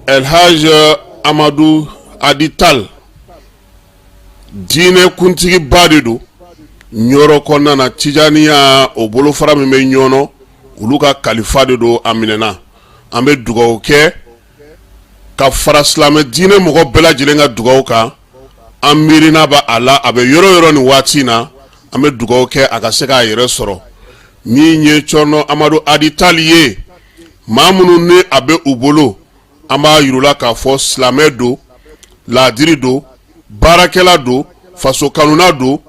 Elhaj Amadu Hadi Tal diinɛ kuntigiba de don Ɲɔrɔ kɔnɔna na, Tijaniya o bolofara min bɛ Ɲɔnɔ, olu ka kalifa de don. A minɛna, an bɛ dugawu kɛ ka fara silamɛ diinɛ mɔgɔ bɛɛ lajɛlen ka dugawu kan. An miirina bɛ a la, a bɛ yɔrɔ yɔrɔ nin waati in na, an bɛ dugawu kɛ a ka se k'a yɛrɛ sɔrɔ. Min ye Cɔrɔnɔ Amadu Hadi Tal ye, maa minnu ni a bɛ u bolo, an b'a yir'u la k'a fɔ silamɛ don, laadiri don, baarakɛla don, faso kanuna don,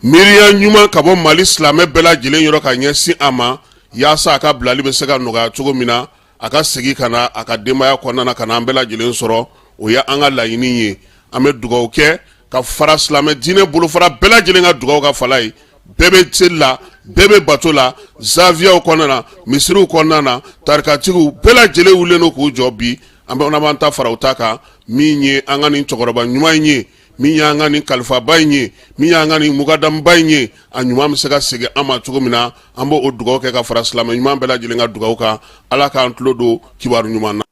miiriya ɲuman ka bɔ Mali silamɛ bɛɛ lajɛlen yɔrɔ ka ɲɛsin a ma, yaasa a ka bilali bɛ se ka nɔgɔya cogo min na, a ka segin ka na a ka denbaya kɔnɔna na, ka na an bɛɛ lajɛlen sɔrɔ. O ye an ka laɲini ye. An bɛ dugawu kɛ ka fara silamɛ diinɛ bolofara bɛɛ lajɛlen ka dugawu kan. Fala ye, bɛɛ bɛ seli la, bɛɛ bɛ bato la, zawiyaw kɔnɔna na, misiriw kɔnɔna na, tarikatigiw bɛɛ lajɛlen wulilen don k'u jɔ bi. An bɛ b'an ta fara u ta kan. Min ye an ka nin cɛkɔrɔba ɲuman in ye, min y'an ka nin kalifaba in ye, min y'an ka nin mukadamuba in ye, a ɲuman bɛ se ka segin an ma cogo min na, an b'o dugawu kɛ ka fara silamɛ ɲuman bɛɛ lajɛlen ka dugawu kan. Ala k'an tulo don kibaru ɲuman na.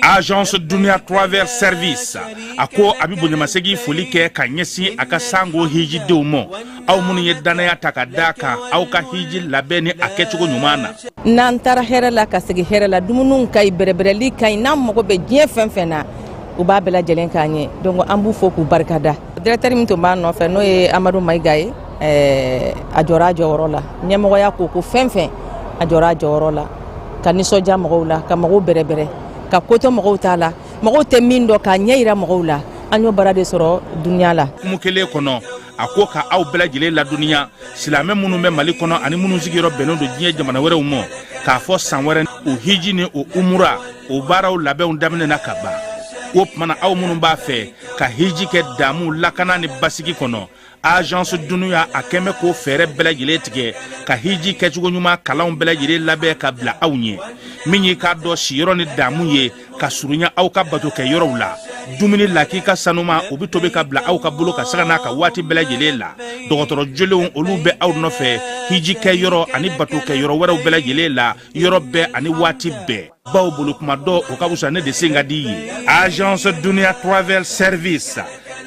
Agence Dunia Travel Service a ko a bɛ bonyamasegin foli kɛ ka ɲɛsin a ka sango hijidenw ma, aw minnu ye dannaya ta ka da kan aw ka hiji labɛn ni a kɛcogo ɲuman na. N'an taara hɛrɛ la ka segin hɛrɛ la, dumuniw ka ɲi, bɛrɛbɛrɛli ka ɲi, n'an mago bɛ diɲɛ fɛn fɛn na, u b'a bɛɛ lajɛlen k'an ye. Donc an b'u fo k'u barikada. Directeur min tun b'a nɔfɛ, n'o ye Amadu Mayiga ye, a jɔra a jɔyɔrɔ la. Ɲɛmɔgɔya ko ko fɛn fɛn, a jɔra a jɔyɔrɔ la ka nisɔndiya mɔgɔw la, ka mɔgɔw bɛrɛbɛrɛ, ka ko to mɔgɔw t'a la, mɔgɔw tɛ min dɔn, k'a ɲɛ yira mɔgɔw la. An y'o baara de sɔrɔ dunuya la. Hukumu kelen kɔnɔ, a ko ka aw bɛɛ lajɛlen ladɔnniya, silamɛ minnu bɛ Mali kɔnɔ ani minnu sigiyɔrɔ bɛnnen don diɲɛ jamana wɛrɛw ma, k'a fɔ san wɛrɛ o hiji ni o umura o baaraw labɛnw daminɛna ka ban. O tuma na, aw minnu b'a fɛ ka hiji kɛ damu, lakana ni basigi kɔnɔ, Agence Dunuya a kɛn bɛ k'o fɛɛrɛ bɛɛ lajɛlen tigɛ ka hiji kɛcogo ɲuman kalanw bɛɛ lajɛlen labɛn ka bila aw ɲɛ. Min y'i k'a dɔn siyɔrɔ ni damu ye ka surunya aw ka batokɛ yɔrɔw la, dumuni lakika sanuma o bɛ tobi ka bila aw ka bolo ka sanga n'a ka waati bɛɛ lajɛlen la. Dɔgɔtɔrɔ jolenw olu bɛ aw nɔfɛ hiji kɛ yɔrɔ ani batokɛ yɔrɔ wɛrɛw bɛɛ lajɛlen la, yɔrɔ bɛɛ ani waati bɛɛ. Baw bolo kuma dɔ o ka fisa ne de sen ka di ye. Agence Dunia Travel Service,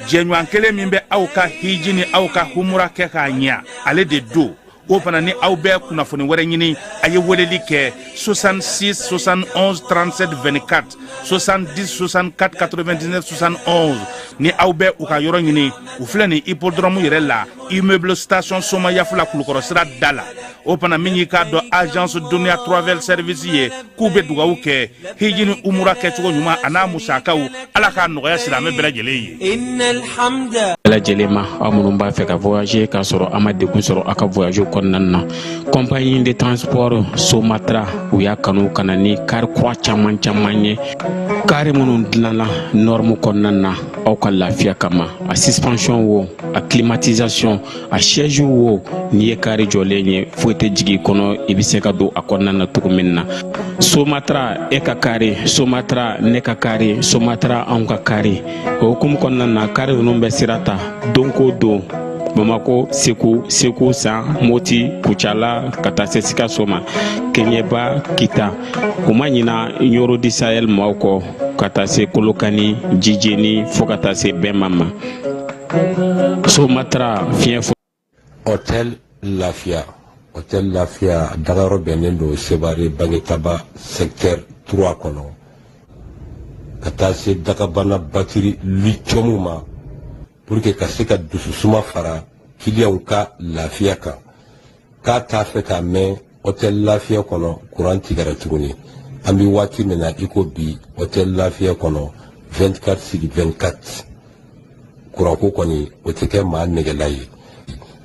jɛɲɔgɔn kelen min bɛ aw ka hiji ni aw ka humura kɛ k'a ɲɛ, ale de don. O fana ni aw bɛ kunnafoni wɛrɛ ɲini, a ye weleli kɛ 66 71 37 24, 70 64 99 71. Ni aw bɛ u ka yɔrɔ ɲini, u filɛ nin hippodrome yɛrɛ la, immeuble station Somayafula, Kulukɔrɔ sira da la. O fana min y'i k'a dɔn Agence Dunia Travel Service ye, k'u bɛ dugawu kɛ hiji ni umura kɛcogo ɲuman a n'a musakaw, Ala k'a nɔgɔya silamɛ bɛɛ lajɛlen ye. Bɛɛ lajɛlen ma, aw minnu b'a fɛ ka voyager k'a sɔrɔ a ma degun sɔrɔ aw ka voyage kɔnɔna na, compagnie de transport Somatra u y'a kanu ka na ni kari kura caman caman ye, kari minnu dilanna norme kɔnɔna na aw ka lafiya kama. A suspension wo, a climatisation, a siège wo, n'i ye kari jɔlen ye, foyi tɛ jigin kɔnɔ, i bɛ se ka don a kɔnɔna na cogo min na. Somatra e ka kari, Somatra ne ka kari, Somatra anw ka kari. O hukumu kɔnɔna na, kari ninnu bɛ sira ta don ko don Bamako, Segu, Segu San, Moti, Kucala, ka taa se Sikaso ma, Keɲeba, Kita. U ma ɲina Ɲoro du Sahel maaw kɔ, ka taa se Kolokani, Jijeni, fo ka taa se Bɛnma ma. Somatra fiɲɛ fo. Hôtel Lafiya, Hôtel Lafiya dagayɔrɔ bɛnnen don Sebare Bangetaba secteur 3 kɔnɔ, ka taa se dagabana batiri lithium ma, pour que ka se ka dususuma fara kiliyanw ka lafiya kan. K'a t'a fɛ k'a mɛn Hôtel Lafiya kɔnɔ kuran tigɛra tuguni. An bɛ waati min na i ko bi, Hôtel Lafiya kɔnɔ 24 sur 24, kuranko kɔni o tɛ kɛ maa nɛgɛla ye.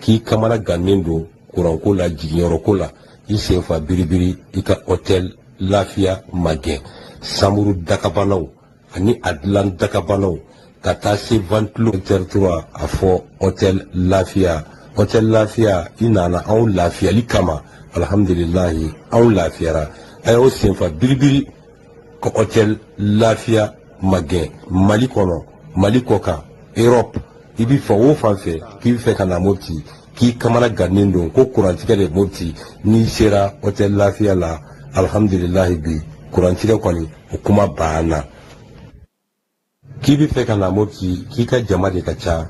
K'i kamana gannen don kuranko la, jiginyɔrɔko la, i sen fa biribiri, i ka Hôtel Lafiya magɛn. Chambre dakabanaw ani a dilan dakabanaw ka taa se ventilo secteur 3 a fɔ hôtel Lafiya. Hôtel Lafiya, i nana anw lafiyali kama, alhamdulilahi anw lafiyara. A y'aw senfa biribiri ka hôtel Lafiya magɛn Mali kɔnɔ, Mali kɔkan, Europe, i bɛ fan o fan fɛ k'i bɛ fɛ ka na Mopti, k'i kamana gannen don ko kurantigɛ de Mopti, n'i sera hôtel Lafiya la, alhamdulilahi bi kurantigɛ kɔni o kuma banna. K'i bɛ fɛ ka na Mopti, k'i ka jama de ka ca,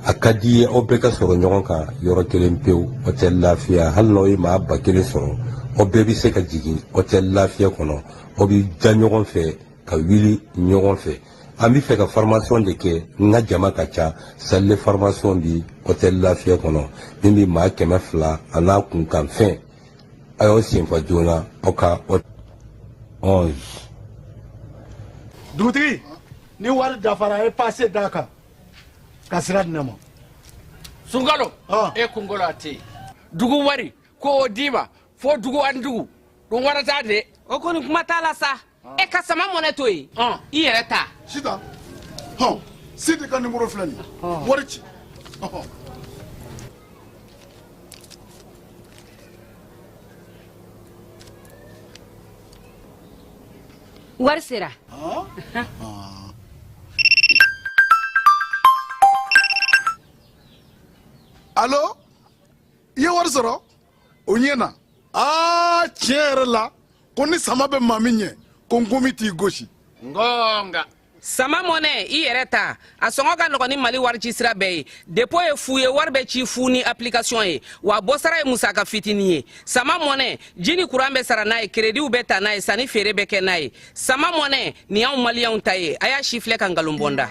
a ka di i ye aw bɛɛ ka sɔrɔ ɲɔgɔn kan yɔrɔ kelen pewu, hôtel Lafiya, hali n'aw ye maa 1000 sɔrɔ, aw bɛɛ bɛ se ka jigin hôtel Lafiya kɔnɔ, aw bɛ da ɲɔgɔn fɛ ka wuli ɲɔgɔn fɛ. An bɛ fɛ ka formation de kɛ, n ka jama ka ca, salle de formation bi hôtel Lafiya kɔnɔ min bɛ maa 200 a n'a kunkanfɛn. A y'aw senfa joona aw ka 11. Dugutigi, ni wari dafara, e pase d'a kan ka sira di ne ma. Sunkalo, e kunkolo a tɛ yen. Dugu wari ko o d'i ma fo dugu ani dugu dun warata de. O kɔni kuma t'a la sa. E ka sama mɔnɛ to yen, i yɛrɛ ta. Sitan, hɔn, Sidi ka nimoro filɛ nin ye, wari ci. Wari sera. Alo, i ye wari sɔrɔ? O ɲɛna. Aa, tiɲɛ yɛrɛ la, ko ni sama bɛ maa min ɲɛ, ko nkomi t'i gosi. Ngonga. Sama mɔnɛ, i yɛrɛ ta, a sɔngɔ ka nɔgɔn ni Mali wari ci sira bɛɛ ye. Dépôt ye fu ye, wari bɛ ci fu ni application ye, wa bɔsara ye musaka fitinin ye. Sama mɔnɛ, ji ni kuran bɛ sara n'a ye, kerediw bɛ ta n'a ye, sanni feere bɛ kɛ n'a ye. Sama mɔnɛ nin y'anw maliyɛnw ta ye. A y'a si filɛ ka nkalon bɔ n da.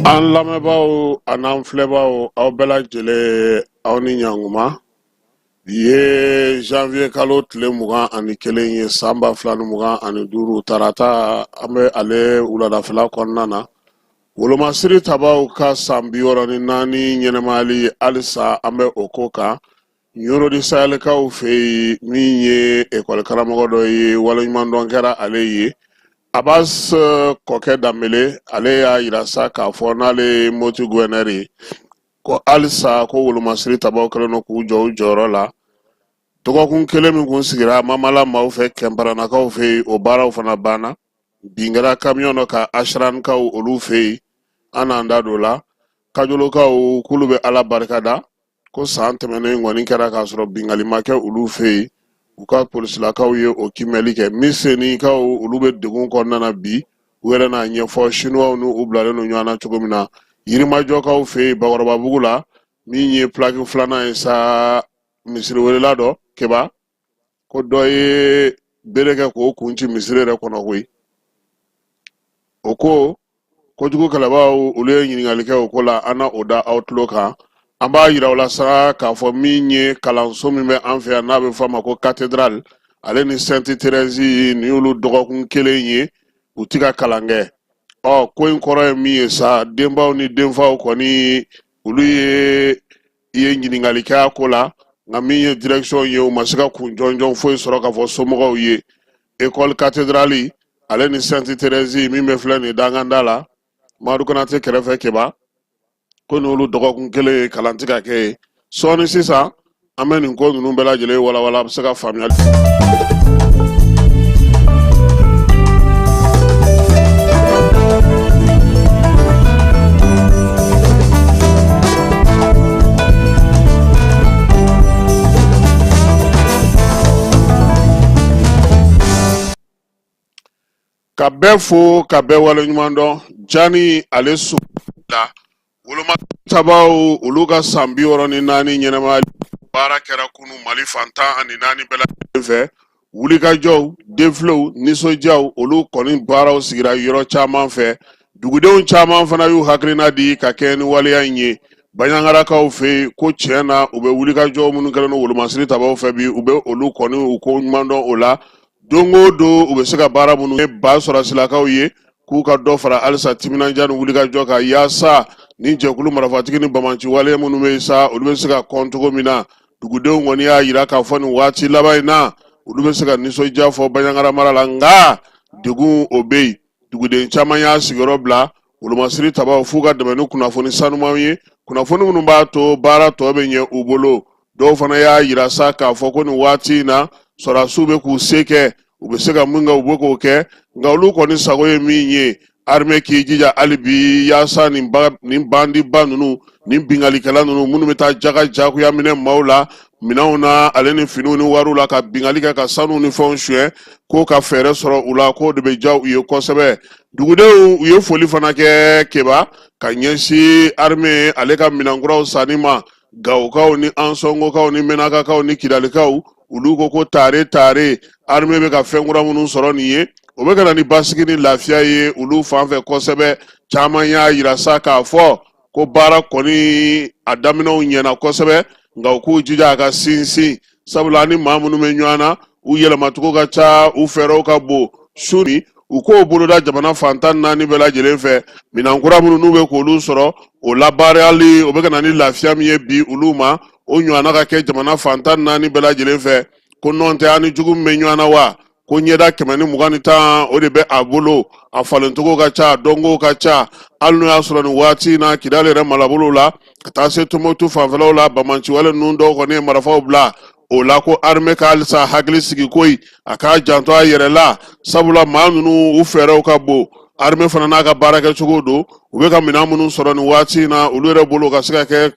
An lamɛnbaaw an'an filɛbaaw, aw bɛɛ lajɛlen, aw ni ɲankuma. Bi ye janvier kalo tile 21 ye, san 2025, tarata. An bɛ ale wuladafɛla kɔnɔna na. Wolomasiri tabaw ka san 64 ɲɛnɛmayali, halisa an bɛ o ko kan. Ɲɔrɔ di Sahɛlikaw fɛ yen, min ye ekɔli karamɔgɔ dɔ ye, waleɲumandɔn kɛra ale ye. Abbas Kɔkɛ Danbele, ale y'a yira sa k'a fɔ n'ale ye Moti gouverneur ye, ko halisa ko wolomasiri tabaw kɛlen don k'u jɔ u jɔyɔrɔ la. Dɔgɔkun kelen min kun sigira Mamala maaw fɛ, Kɛnparanakaw fɛ yen, o baaraw fana banna. Bin kɛra kamiyɔn dɔ kan Asirankaw olu fɛ yen, an n'an da don o la. Kajolokaw k'olu bɛ Ala barika da ko san tɛmɛnen kɔni kɛra k'a sɔrɔ binkanni ma kɛ olu fɛ yen, u ka polisilakaw ye o kiimɛli kɛ. Misenikaw olu bɛ degun kɔnɔna na bi. U yɛrɛ n'a ɲɛfɔ Chinois n'u bilalen don ɲɔgɔn na cogo min na. Yirimajɔkaw fɛ yen Bakɔrɔbabugu la, min ye plaque filanan ye sa, misiriwelela dɔ Keba, ko dɔ ye bere kɛ k'o kun ci misiri yɛrɛ kɔnɔ koyi. O ko kojugu kɛlɛbaaw, olu ye ɲininkali kɛ o ko la, an na o da aw tulo kan. An b'a yira aw la sa k'a fɔ min ye kalanso min bɛ an fɛ yan n'a bɛ fɔ a ma ko cathédrale, ale ni Sainte Thérèse, nin y'olu dɔgɔkun kelen ye u ti ka kalan kɛ. Ɔ ko in kɔrɔ ye min ye sa, denbaw ni denfaw kɔni, olu ye ɲininkali kɛ a ko la, nka min ye direction ye, u ma se ka kun jɔnjɔn foyi sɔrɔ k'a fɔ somɔgɔw ye. École cathédrale ale ni Sainte Thérèse min bɛ filɛ nin danganda la Madu Konate kɛrɛfɛ Keba, ko n'olu dɔgɔkun kelen ye kalan tɛ ka kɛ yen. Sɔɔni sisan an bɛ nin ko ninnu bɛɛ lajɛlen walawala, a bɛ se ka faamuya. Ka bɛɛ fo ka bɛɛ waleɲuman dɔn. Jani ale so la wolomatabaw, olu ka san 64 ɲɛnamaya baara kɛra kunu Mali fan 14 bɛɛ lajɛlen fɛ. Wulikajɔw, defilew, nisɔndiyaw, olu kɔni baaraw sigira yɔrɔ caman fɛ. Dugudenw caman fana y'u hakilina di ka kɛɲɛ ni waleya in ye. Baɲangarakaw fɛ yen ko tiɲɛ na, u bɛ wulikajɔ minnu kɛlen don wolomasiri tabaw fɛ bi, u bɛ olu kɔni u ko ɲuman dɔn o la. Don o don u bɛ se ka baara minnu ye ba sɔrɔsilakaw ye, k'u ka dɔ fara halisa timinandiya ni wulikajɔ kan, yaasa ni jɛkulu marifatigi ni banbaanci wale minnu bɛ yen sa, olu bɛ se ka kɔn cogo min na. Dugudenw kɔni y'a yira k'a fɔ nin waati laban in na, olu bɛ se ka nisɔndiya fɔ Baɲangara mara la, nka degun o bɛ yen. Duguden caman y'a sigiyɔrɔ bila wolomasiri tabaw f'u ka dɛmɛ ni kunnafoni sanumanw ye, kunnafoni minnu b'a to baara tɔ bɛ ɲɛ u bolo. Dɔw fana y'a yira sa k'a fɔ ko nin waati in na, sɔrɔdasiw bɛ k'u se kɛ, u bɛ se ka mun kɛ, u bɛ k'o kɛ, nka olu kɔni sago ye min ye, armée k'i jija hali bi yaasa nin bandiba ninnu, nin binkalikɛla ninnu minnu bɛ taa jaga jagoya minɛ maaw la minɛnw na, ale ni finiw ni wariw la, ka bingali kɛ ka sanu ni fɛnw suɲɛ, k'o ka fɛɛrɛ sɔrɔ u la, k'o de bɛ diya u ye kosɛbɛ. Dugudenw, u ye foli fana kɛ Keba ka ɲɛsin armée ale ka minɛnkuraw sanni ma. Gawokaw ni Ansɔngokaw ni Menakakaw ni Kidalikaw, olu ko ko tare tare, armée bɛ ka fɛn kura minnu sɔrɔ nin ye, o bɛ ka na ni basigi ni lafiya ye olu fan fɛ kosɛbɛ. Caman y'a yira sa k'a fɔ ko baara kɔni a daminɛw ɲɛna kosɛbɛ, nka u k'u jija a ka sinsin, sabula ni maa minnu bɛ ɲɔgɔn na, u yɛlɛmacogo ka ca, u fɛɛrɛw ka bon. Su ni u k'o boloda jamana fan 14 bɛɛ lajɛlen fɛ, minɛn kura minnu n'u bɛ k'olu sɔrɔ, o labaarali o bɛ ka na ni lafiya min ye bi olu ma, o ɲɔgɔnna ka kɛ jamana fan 14 bɛɛ lajɛlen fɛ. Ko nɔntɛ, an ni jugu min bɛ ɲɔgɔn na wa, ko ɲɛda 120 o de bɛ a bolo, a falencogo ka ca, a dɔnko ka ca. Hali n'o y'a sɔrɔ nin waati in na, Kidali yɛrɛ marabolo la ka taa se Tɔnbukutu fanfɛlaw la, banbaanciwale ninnu dɔw kɔni ye marifaw bila o la, ko armée ka halisa hakili sigi koyi, a k'a janto a yɛrɛ la, sabula maa ninnu u fɛɛrɛw ka bon. Armée fana n'a ka baarakɛcogo don, u bɛ ka minɛn minnu sɔrɔ nin waati in na, olu yɛrɛ bolo ka se ka kɛ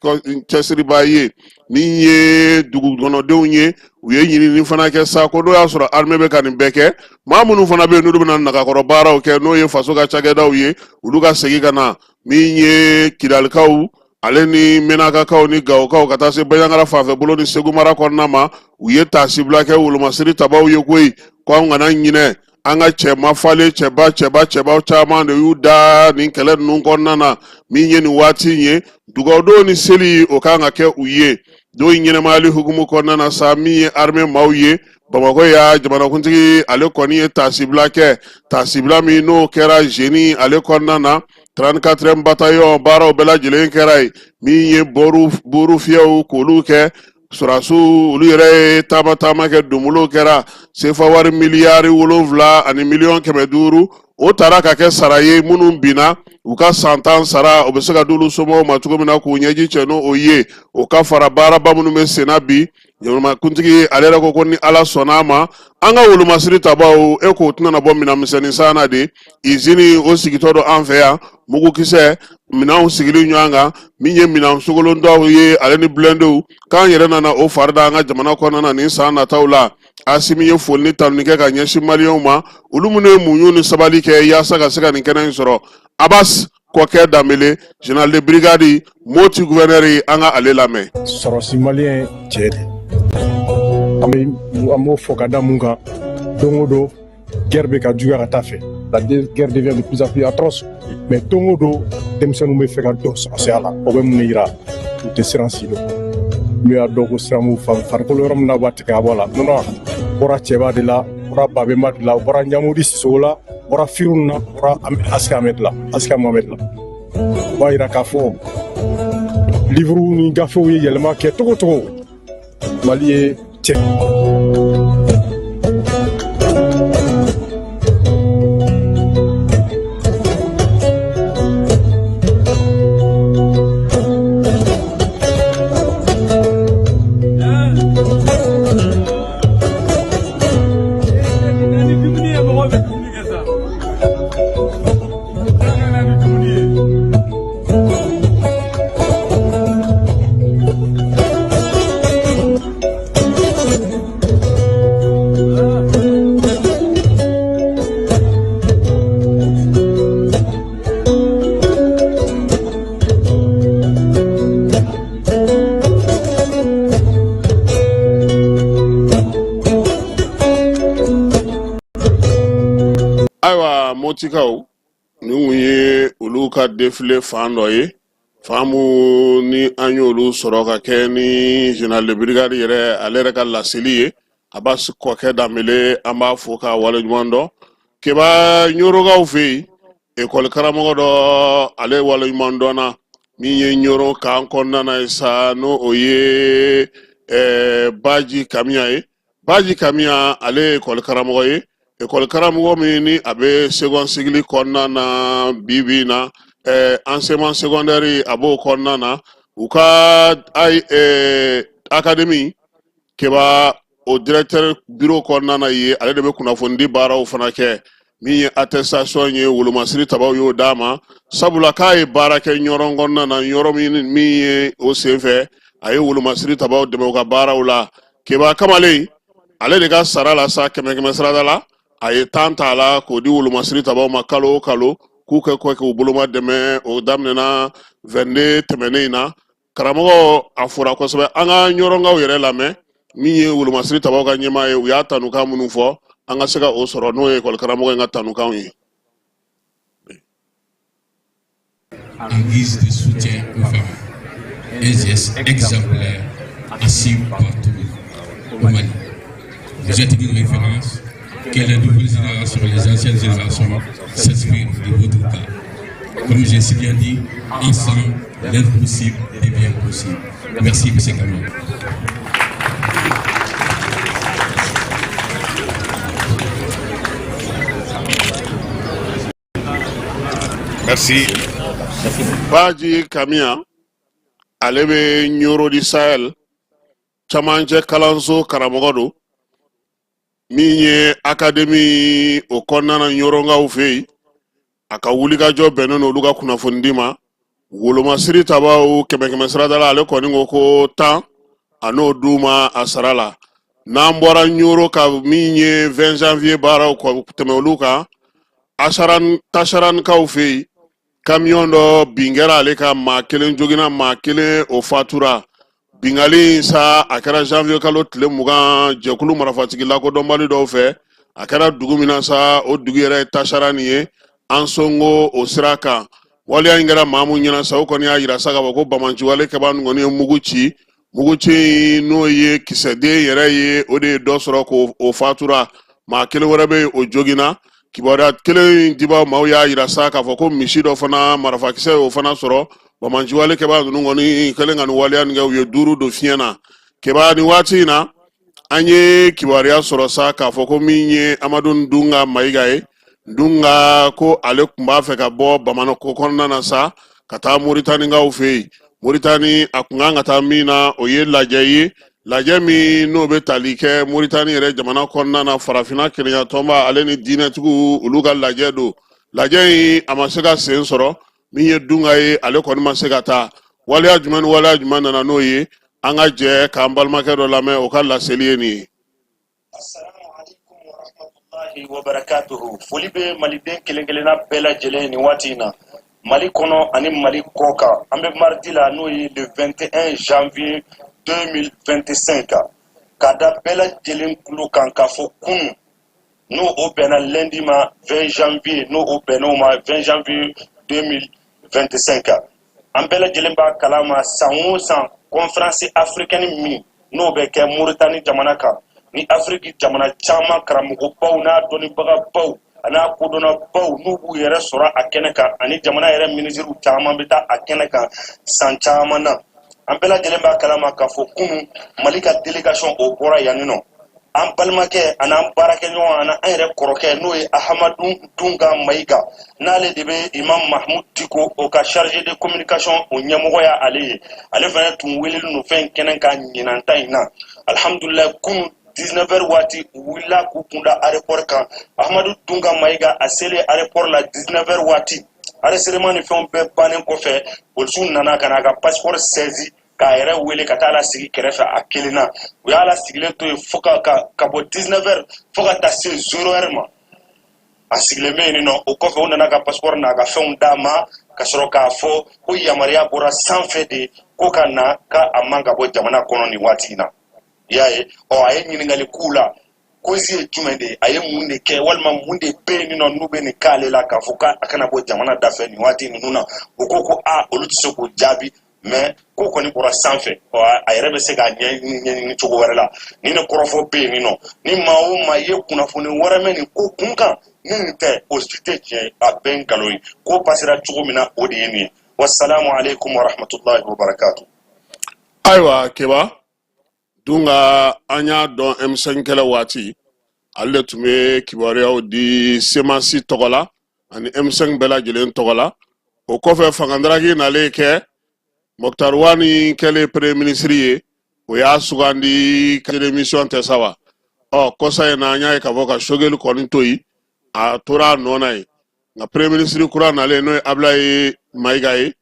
cɛsiriba ye. Min ye dugukɔnɔdenw ye, u ye ɲinini fana kɛ sa ko n'o y'a sɔrɔ armée bɛ ka nin bɛɛ kɛ, maa minnu fana bɛ yen n'olu bɛna nagakɔrɔ baaraw kɛ, n'o ye faso ka cakɛdaw ye, olu ka segin ka na. Min ye Kidalikaw ale ni Menakakaw ni Gawokaw ka taa se Baɲangara fanfɛ bolo ni Segu mara kɔnɔna ma, u ye taasibila kɛ wolomasiri tabaw ye koyi, ko an kana ɲinɛ an ka cɛ mafalen, cɛba cɛba cɛba caman de y'u da nin kɛlɛ ninnu kɔnɔna na. Min ye nin waati in ye, dugawudon ni seli o kan ka kɛ u ye don in ɲɛnamayali hukumu kɔnɔna na sa. Min ye armée maaw ye Bamakɔ ya, jamanakuntigi ale kɔni ye taasibila kɛ, taasibila min n'o kɛra zeni ale kɔnɔna na, 34e bataillon baaraw bɛɛ lajɛlen kɛra yen. Min ye buru fiyɛw k'olu kɛ, sɔrɔdasiw olu yɛrɛ ye taama taama kɛ, donbolo kɛra. Sefa wari miliyari 7 ani miliyɔn 500, o taara ka kɛ sara ye minnu binna, u ka san 10 sara, o bɛ se ka d'olu somɔgɔw ma cogo min na k'u ɲɛji cɛ n'o ye. O ka fara baaraba minnu bɛ senna bi, jamanakuntigi ale yɛrɛ ko ko ni Ala sɔnna a ma, an ka wolomasiri tabaw e k'o tɛna bɔ minɛn misɛnnin san na de. Izini o sigitɔ don an fɛ yan, mugukisɛ minɛnw sigili ɲɔgɔn kan, min ye minɛn sogolon dɔw ye ale ni blindéw, k'an yɛrɛ nana o fari da an ka jamana kɔnɔna na nin san nataw la. Asimi ye foli ni tanuni kɛ ka ɲɛsin maliyɛnw ma, olu minnu ye muɲu ni sabali kɛ yaasa ka se ka nin kɛnɛ in sɔrɔ. Abas Kɔkɛ Danbele, général de brigade, Moti gouverneur, an ka ale lamɛn. Sɔrɔsi maliyɛn cɛ de, an bɛ an b'o fɔ ka da mun kan? Don o don, guerre bɛ ka juguya ka taa fɛ, la guerre devient de plus en plus atroce, mais don o don, denmisɛnninw bɛ fɛ ka don sɔrɔsiya la. O bɛ mun de yira? U tɛ siran si dɔn. N'u y'a dɔn ko siran b'u farikolo yɔrɔ min na, u b'a tigɛ ka bɔ a la. Non non, bɔra cɛba de la, bɔra Babemba de la, u bɔra Ɲamodi Sisoko la, bɔra Firun na, bɔra Aska Ahmed la, Aska Mohamed la. O b'a yira k'a fɔ livre ni gafew ye yɛlɛma kɛ cogo o cogo, Mali ye cɛ. Ayiwa, Motikaw, nin kun ye olu ka défilé fan dɔ ye, fan mun ni an y'olu sɔrɔ ka kɛ ni général de brigade yɛrɛ, ale yɛrɛ ka laseli ye. Abbas Kɔkɛ Danbele, an b'a fo k'a waleɲuman dɔn. Keba, Ɲorokaw fɛ yen, ekɔli karamɔgɔ dɔ, ale waleɲuman dɔnna, min ye Ɲoro kan kɔnɔna na ye sa, n'o o ye Baji Kamiya ye. Baji Kamiya, ale ye ekɔli karamɔgɔ ye, ekɔli karamɔgɔ min ni a bɛ second cycle kɔnɔna na bi bi in na, enseignement secondaire, a b'o kɔnɔna na. U ka académie Keba, o directeur bureau kɔnɔna na ye, ale de bɛ kunnafonidi baaraw fana kɛ. Min ye attestation ye, wolomasiri tabaw y'o d'a ma, sabula k'a ye baara kɛ Ɲɔrɔn kɔnɔna na, Ɲɔrɔ min ye o senfɛ a ye wolomasiri tabaw dɛmɛ u ka baaraw la. Keba, kamalen ale de ka sara la sa, 100 100 sarada la, a ye 10 ta a la k'o di wolomasiri tabaw ma kalo o kalo, k'u kɛ kɔ k'u boloma dɛmɛ. O daminɛna 22 tɛmɛnen in na. Karamɔgɔ, a fora kosɛbɛ. An ka Ɲɔrɔnkaw yɛrɛ lamɛn, min ye wolomasiri tabaw ka ɲɛmaa ye, u y'a tanukan minnu fɔ, an ka se ka o sɔrɔ, n'o ye ekɔli karamɔgɔ in ka tanukanw ye. En guise de soutien aux femmes. Un geste exemplaire à suivre partout au Mali. Vous êtes une référence, que les nouvelles générations, les anciennes générations s'inspirent de votre cas. Comme j'ai si bien dit, ensemble, l'impossible devient possible. Merci, M. Camille. Merci. Baji Kamiya, ale bɛ Ɲoro du Sahel camancɛ kalanso karamɔgɔ don, min ye académie o kɔnɔna na Ɲɔrɔnkaw fɛ yen. A ka wulikajɔ bɛnnen don olu ka kunnafonidi ma. Wolomasiri tabaw, 100 100 sarada la, ale kɔni ko ko 10, a n'o d'u ma a sara la. N'an bɔra Ɲoro ka min ye 20 janvier baaraw tɛmɛ olu kan, Asaran Tasarankaw fɛ yen, kamiyɔn dɔ bin kɛra ale kan, maa kelen joginna, maa kelen o fatura. Binkanni in sa, a kɛra janvier kalo tile 20, jɛkulu marifatigi lakodɔnbali dɔw fɛ. A kɛra dugu min na sa, o dugu yɛrɛ ye Tasarani ye, Ansongo o sira kan. Waleya in kɛra maa mun ɲɛna sa, o kɔni y'a yira sa k'a fɔ ko banbaanciwale kɛbaa ninnu kɔni ye mugu ci. Mugu ci in, n'o ye kisɛden yɛrɛ ye, o de ye dɔ sɔrɔ k'o o fatura, maa kelen wɛrɛ bɛ yen, o joginna. Kibaruya kelen in dibaa maaw y'a yira sa k'a fɔ ko misi dɔ fana, marifakisɛ y'o fana sɔrɔ. Banbaanciwale kɛbaa ninnu kɔni kɛlen ka nin waleya nin kɛ, u ye duuru don fiɲɛ na. Keba, nin waati in na, an ye kibaruya sɔrɔ sa k'a fɔ ko min ye Amadu Dunga Mayiga ye, Dunga ko ale tun b'a fɛ ka bɔ Bamakɔ kɔnɔna na sa ka taa Moritanikaw fɛ yen. Moritani, a kun kan ka taa min na, o ye lajɛ ye, lajɛ min n'o bɛ tali kɛ Moritani yɛrɛ jamana kɔnɔna na, farafinna kelenya tɔnba ale ni diinɛtigiw, olu ka lajɛ don. Lajɛ in, a ma se ka sen sɔrɔ. Min ye Dunga ye, ale kɔni ma se ka taa. Waleya jumɛn ni waleya jumɛn nana n'o ye? An ka jɛ k'an balimakɛ dɔ lamɛn, o ka laseli ye nin ye. Assalamu alaikum wa rahmatullahi wa barakatuhu. Foli bɛ maliden kelen kelenna bɛɛ lajɛlen nin waati in na, Mali kɔnɔ ani Mali kɔkan. An bɛ mardi la, n'o ye le 21 janvier 2025. Ka da bɛɛ lajɛlen tulo kan k'a fɔ kunun, n'o o bɛnna lundi ma 20 janvier, n'o o bɛnn'o ma 20 janvier 2025, an bɛɛ lajɛlen b'a kalama, san o san, conférence africaine min n'o bɛ kɛ Moritani jamana kan, ni Afiriki jamana caman karamɔgɔbaw n'a dɔnnibagabaw an'a kodɔnnabaw n'u b'u yɛrɛ sɔrɔ a kɛnɛ kan, ani jamana yɛrɛ minisiriw caman bɛ taa a kɛnɛ kan san caman na. An bɛɛ lajɛlen b'a kalama k'a fɔ kunun, Mali ka délégation o bɔra yan nɔ. An balimakɛ an'an baarakɛɲɔgɔn ani an yɛrɛ kɔrɔkɛ, n'o ye Ahamadu Dunga Mayiga, n'ale de bɛ Imam Mahmud Diko o ka chargé de communication o ɲɛmɔgɔ ya, ale ye, ale fana tun welelen don fɛn kɛnɛ kan ɲinan ta in na. Alhamdulilayi, kunun 19 heures waati, u wulila k'u kunda aéroport kan. Ahamadu Dunga Mayiga, a selen aéroport la 19 heures waati, enregistrement ni fɛnw bɛɛ bannen kɔfɛ, polisiw nana ka na a ka passeport saisi, k'a yɛrɛ wele ka taa lasigi kɛrɛfɛ a kelen na. U y'a lasigilen to yen fo ka bɔ 19 heures fo ka taa se 0 heure ma, a sigilen bɛ yen nɔ. O kɔfɛ, u nana ka passeport n'a ka fɛnw d'a ma, ka sɔrɔ k'a fɔ ko yamaruya bɔra sanfɛ de ko ka na, k'a a man ka bɔ jamana kɔnɔ nin waati in na. I y'a ye, ɔ, a ye ɲininkali k'u la, cause ye jumɛn de ye, a ye mun de kɛ, walima mun de bɛ yen nɔ n'u bɛ nin k'ale la k'a fɔ k'a kana bɔ jamana dafɛ nin waati ninnu na. U ko a olu tɛ se k'o jaabi, mais ko kɔni bɔra sanfɛ. Ɔ, a yɛrɛ bɛ se k'a ɲɛɲini cogo wɛrɛ la. Ni ne kɔrɔfɔ bɛ yen nɔ, ni maa o maa ye kunnafoni wɛrɛ mɛn nin ko kun kan ni nin tɛ, o si tɛ tiɲɛ ye, a bɛɛ ye nkalon ye. Ko pasera cogo min na, o de ye nin ye. Wasalamu aleykum wa rahmatulahi wa barakatu. Ayiwa Keba Dunga, an y'a dɔn M5 kɛlɛ waati, ale de tun bɛ kibaruyaw di CMAS tɔgɔ la ani M5 bɛɛ lajɛlen tɔgɔ la. O kɔfɛ, fangadaraki nalen kɛ, Moctar Ouane kɛlen premier ministre ye, o y'a sugandi ka mission tɛ sa wa. Ɔ, kɔsa in na, an y'a ye k'a fɔ ka Choguel kɔni to yen, a tora a nɔ na yen. Nka premier ministre kura nalen, n'o ye Ablaye Mayiga ye,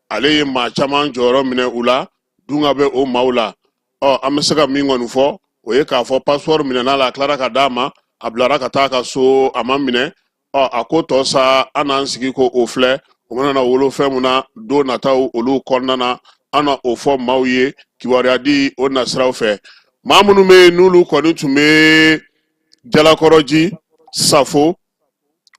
ale ye maa caman jɔyɔrɔ minɛ u la. Dunga bɛ o maaw la. Ɔ, an bɛ se ka min kɔni fɔ, o ye k'a fɔ passeport minɛna la, a tilara ka d'a ma, a bilara ka taa a ka so, a ma minɛ. Ɔ, a ko tɔ sa, an n'an sigi ko o filɛ, o mana na wolo fɛn mun na don nataw olu kɔnɔna na, an na o fɔ maaw ye kibaruya di o nasiraw fɛ. Maa minnu bɛ yen n'olu kɔni tun bɛ Jalakɔrɔji Safo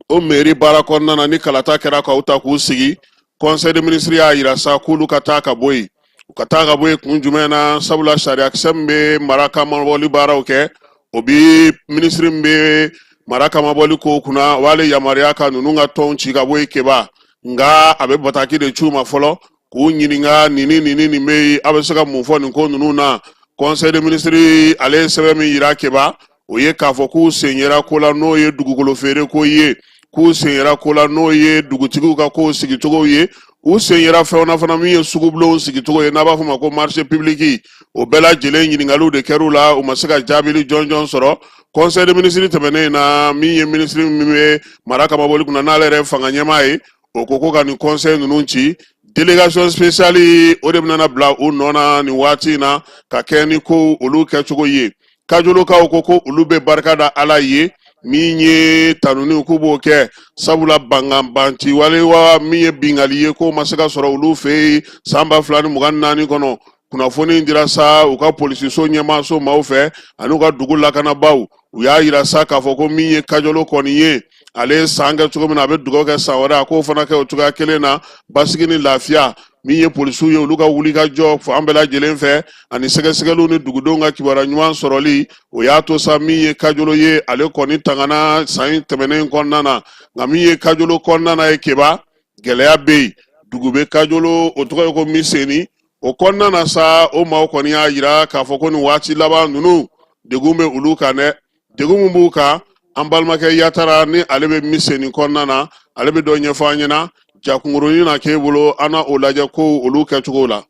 o mairie baara kɔnɔna na, ni kalata kɛra k'aw ta k'u sigi, conseil de ministre y'a yira sa k'olu ka taa ka bɔ yen. U ka taa ka bɔ yen kun jumɛn na? Sabula sariyakisɛ min bɛ mara kamabɔli baaraw kɛ, o bi minisiri min bɛ mara kamabɔli ko kunna, o b'ale yamaruya ka ninnu ka tɔnw ci ka bɔ yen, Keba. Nka a bɛ bataki de ci u ma fɔlɔ k'u ɲininka nin ni nin ni nin bɛ yen, a bɛ se ka mun fɔ nin ko ninnu na? Conseil de ministre ale ye sɛbɛn min yira Keba, o ye k'a fɔ k'u sen yera ko la, n'o ye dugukolo feere ko ye, k'u sen yera ko la, n'o ye dugutigiw ka kow sigicogo ye, u sen yera fɛnw na fana min ye sugubulonw sigicogo ye, n'a b'a fɔ ma ko marché public. O bɛɛ lajɛlen ɲininkaliw de kɛr'u la, u ma se ka jaabili jɔnjɔn sɔrɔ. Conseil de ministre tɛmɛnen na, min ye minisiri min bɛ mara kamabɔli kunna, n'ale yɛrɛ ye fanga ɲɛmaa ye, o ko ka nin conseil ninnu ci, délégation spéciale o de bɛna bila u nɔ na nin waati in na ka kɛ ni ko olu kɛcogo ye. Kajolokaw ko olu bɛ barika da Ala ye min ye tanuni k'u b'o kɛ, sabula banganbanci wale wa min ye bingali ye, k'o ma se ka sɔrɔ olu fɛ yen san 2024 kɔnɔ. Kunnafoni dira sa u ka polisiso ɲɛmaaso maaw fɛ ani u ka dugu lakanabaaw. U y'a yira sa k'a fɔ ko min ye Kajolo kɔni ye, ale ye san kɛ cogo min na, a bɛ dugawu kɛ san wɛrɛ a k'o fana kɛ o cogoya kelen na, basigi ni lafiya. Min ye polisiw ye, olu ka wulikajɔ fan bɛɛ lajɛlen fɛ ani sɛgɛsɛgɛliw ni dugudenw ka kibaruya ɲuman sɔrɔli, o y'a to sa min ye Kajolo ye, ale kɔni tangana san in tɛmɛnen kɔnɔna na. Nka min ye Kajolo kɔnɔna na ye, Keba, gɛlɛya bɛ yen. Dugu bɛ Kajolo, o tɔgɔ ye ko Miseni. O kɔnɔna na sa, o maaw kɔni y'a yira k'a fɔ ko nin waati laban ninnu, degun bɛ olu kan dɛ. Degun min b'u kan, an balimakɛ Yatara ni ale bɛ Miseni kɔnɔna na, ale bɛ dɔ ɲɛfɔ an ɲɛna. Jakunkurunin na k'e bolo, an na o lajɛ ko olu kɛcogo la.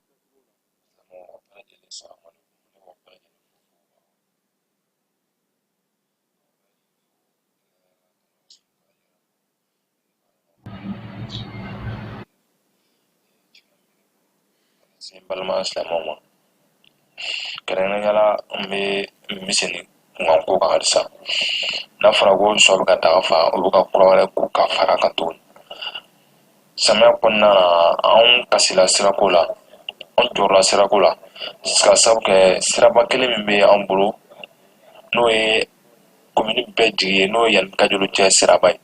N balima silamɛw ma, kɛrɛnkɛrɛnnenya la, n bɛ Miseni kunkanko kan halisa. N'a fɔra ko sɔ bɛ ka daga fa, o bɛ ka kura wɛrɛ ko ka fara a kan tuguni. Samiya kɔnɔna na, anw kasila sirako la, anw jɔrɔla sirako la, ka sabu kɛ siraba kelen min bɛ an bolo, n'o ye komini bɛɛ jigi ye, n'o ye yan ni Kajolo cɛ siraba ye.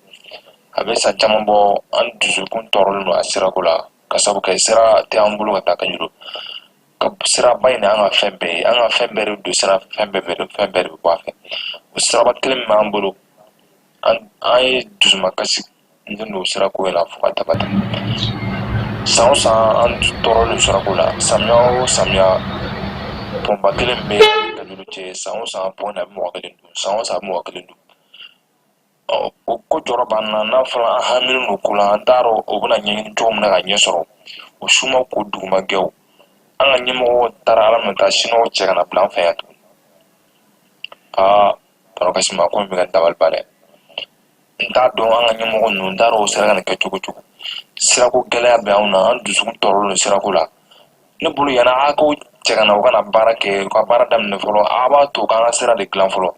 A bɛ san caman bɔ, an dusukun tɔɔrɔlen don a sirako la, ka sabu kɛ sira tɛ an bolo ka taa Kajolo. Ka siraba in an ka fɛn bɛɛ ye, an ka fɛn bɛɛ de don sira, fɛn bɛɛ bɛ fɛn bɛɛ de bɛ bɔ a fɛ. O siraba kelen min b'an bolo, an ye dusumakasi don sirako in na fo ka dama tɛmɛ. San o san, an tɔɔrɔlen don sirako la. Samiya o samiya, pɔnba kelen min bɛ Kajolo cɛ, san o san pɔn in a bɛ mɔgɔ kelen dun, san o san a bɛ mɔgɔ kelen dun. O ko jɔrɔ b'an na. N'a fɔra an haminen don ko la, an t'a dɔn o bɛna ɲɛɲini cogo min na ka ɲɛ sɔrɔ. O suma ko duguma gɛw, an ka ɲɛmɔgɔ taara ala minɛ taa siniwaw cɛ ka na bila an fɛ yan tuguni. Aa, tɔnɔ Kasima, ko in bɛ ka dabali ban dɛ. N t'a dɔn, an ka ɲɛmɔgɔ ninnu, n t'a dɔn o sera ka nin kɛ cogo cogo. Sirako gɛlɛya bɛ anw na, an dusukun tɔɔrɔlen don sirako la. Ne bolo, yanni a k'o cɛ ka na, u ka na baara kɛ, u ka baara daminɛ fɔlɔ, a b'a to k'an ka sira de dilan fɔlɔ.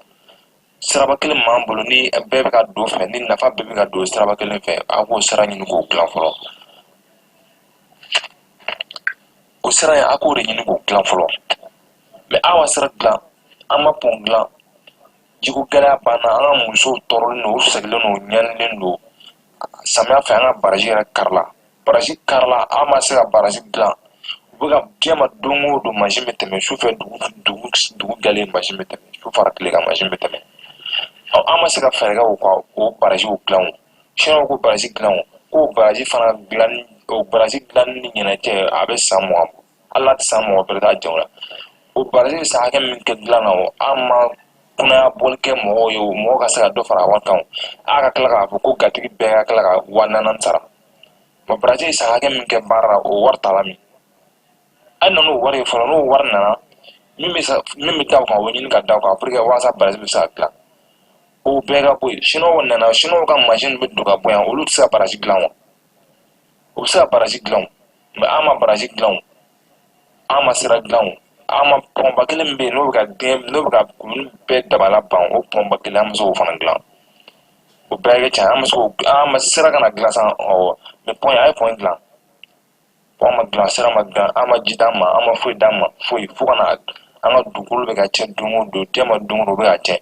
Siraba kelen min b'an bolo, ni bɛɛ bɛ ka don fɛ, ni nafa bɛɛ bɛ ka don siraba kelen fɛ, a k'o sira ɲini k'o dilan fɔlɔ. O sira in, a k'o de ɲini k'o dilan fɔlɔ. Mɛ aw ka sira dilan, an ma pɔn dilan. Jiko gɛlɛya banna, an ka musow tɔɔrɔlen don, u sɛgɛnlen don, u ɲanilen don. Samiya fɛ, an ka baraji yɛrɛ karila, baraji karila, an ma se ka baraji dilan. U bɛ ka diɲɛ ma don o don, mansin bɛ tɛmɛ su fɛ, dugu dugu dugu jɛlen, mansin bɛ tɛmɛ su fara tile kan, mansin bɛ tɛmɛ. An ma se ka fɛɛrɛ kɛ o ka o barajiw dilan. O siniwaw ko baraji dilan, o k'o baraji fana dilan, o baraji dilanni ni ɲinɛ cɛ, a bɛ san 20 bɔ. Hali n'a tɛ san 20 bɛrɛ t'a jɛ o la. O baraji bɛ san hakɛ min kɛ dilan na, o an ma kunnaya bɔli kɛ mɔgɔw ye, o mɔgɔ ka se ka dɔ fara a wari kan. O a ka tila k'a fɔ ko gatigi bɛɛ ka tila ka 4000 sara. Ma baraji ye san hakɛ min kɛ baara la, o wari t'a la min an nana o wari ye fɔlɔ. N'o wari nana, min bɛ da o kan, o bɛ ɲini ka da o kan pour que walasa baraji bɛ se ka dilan. O bɛɛ ka bɔ yen. Siniwaw nana, siniwaw ka mansin bɛ don ka bɔ yan, olu tɛ se ka baraji dilan wa? O bɛ se ka baraji dilan o. Mɛ an ma baraji dilan o, an ma sira dilan o, an ma pɔnba kelen min bɛ yen, n'o bɛ ka den, n'o bɛ ka komini bɛɛ dabala ban, o pɔnba kelen, an ma se k'o fana dilan. O bɛɛ kɛ tiɲɛ, an ma se k'o, an ma sira kana dilan san. Ɔwɔ, mɛ pɔn, a ye pɔn dilan, pɔn ma dilan, sira ma dilan, an ma ji d'an ma, an ma foyi d'an ma, foyi. Fo ka na an ka dugukolo bɛ ka tiɲɛ don o don, diɲɛ ma don o don, o bɛ ka tiɲɛ.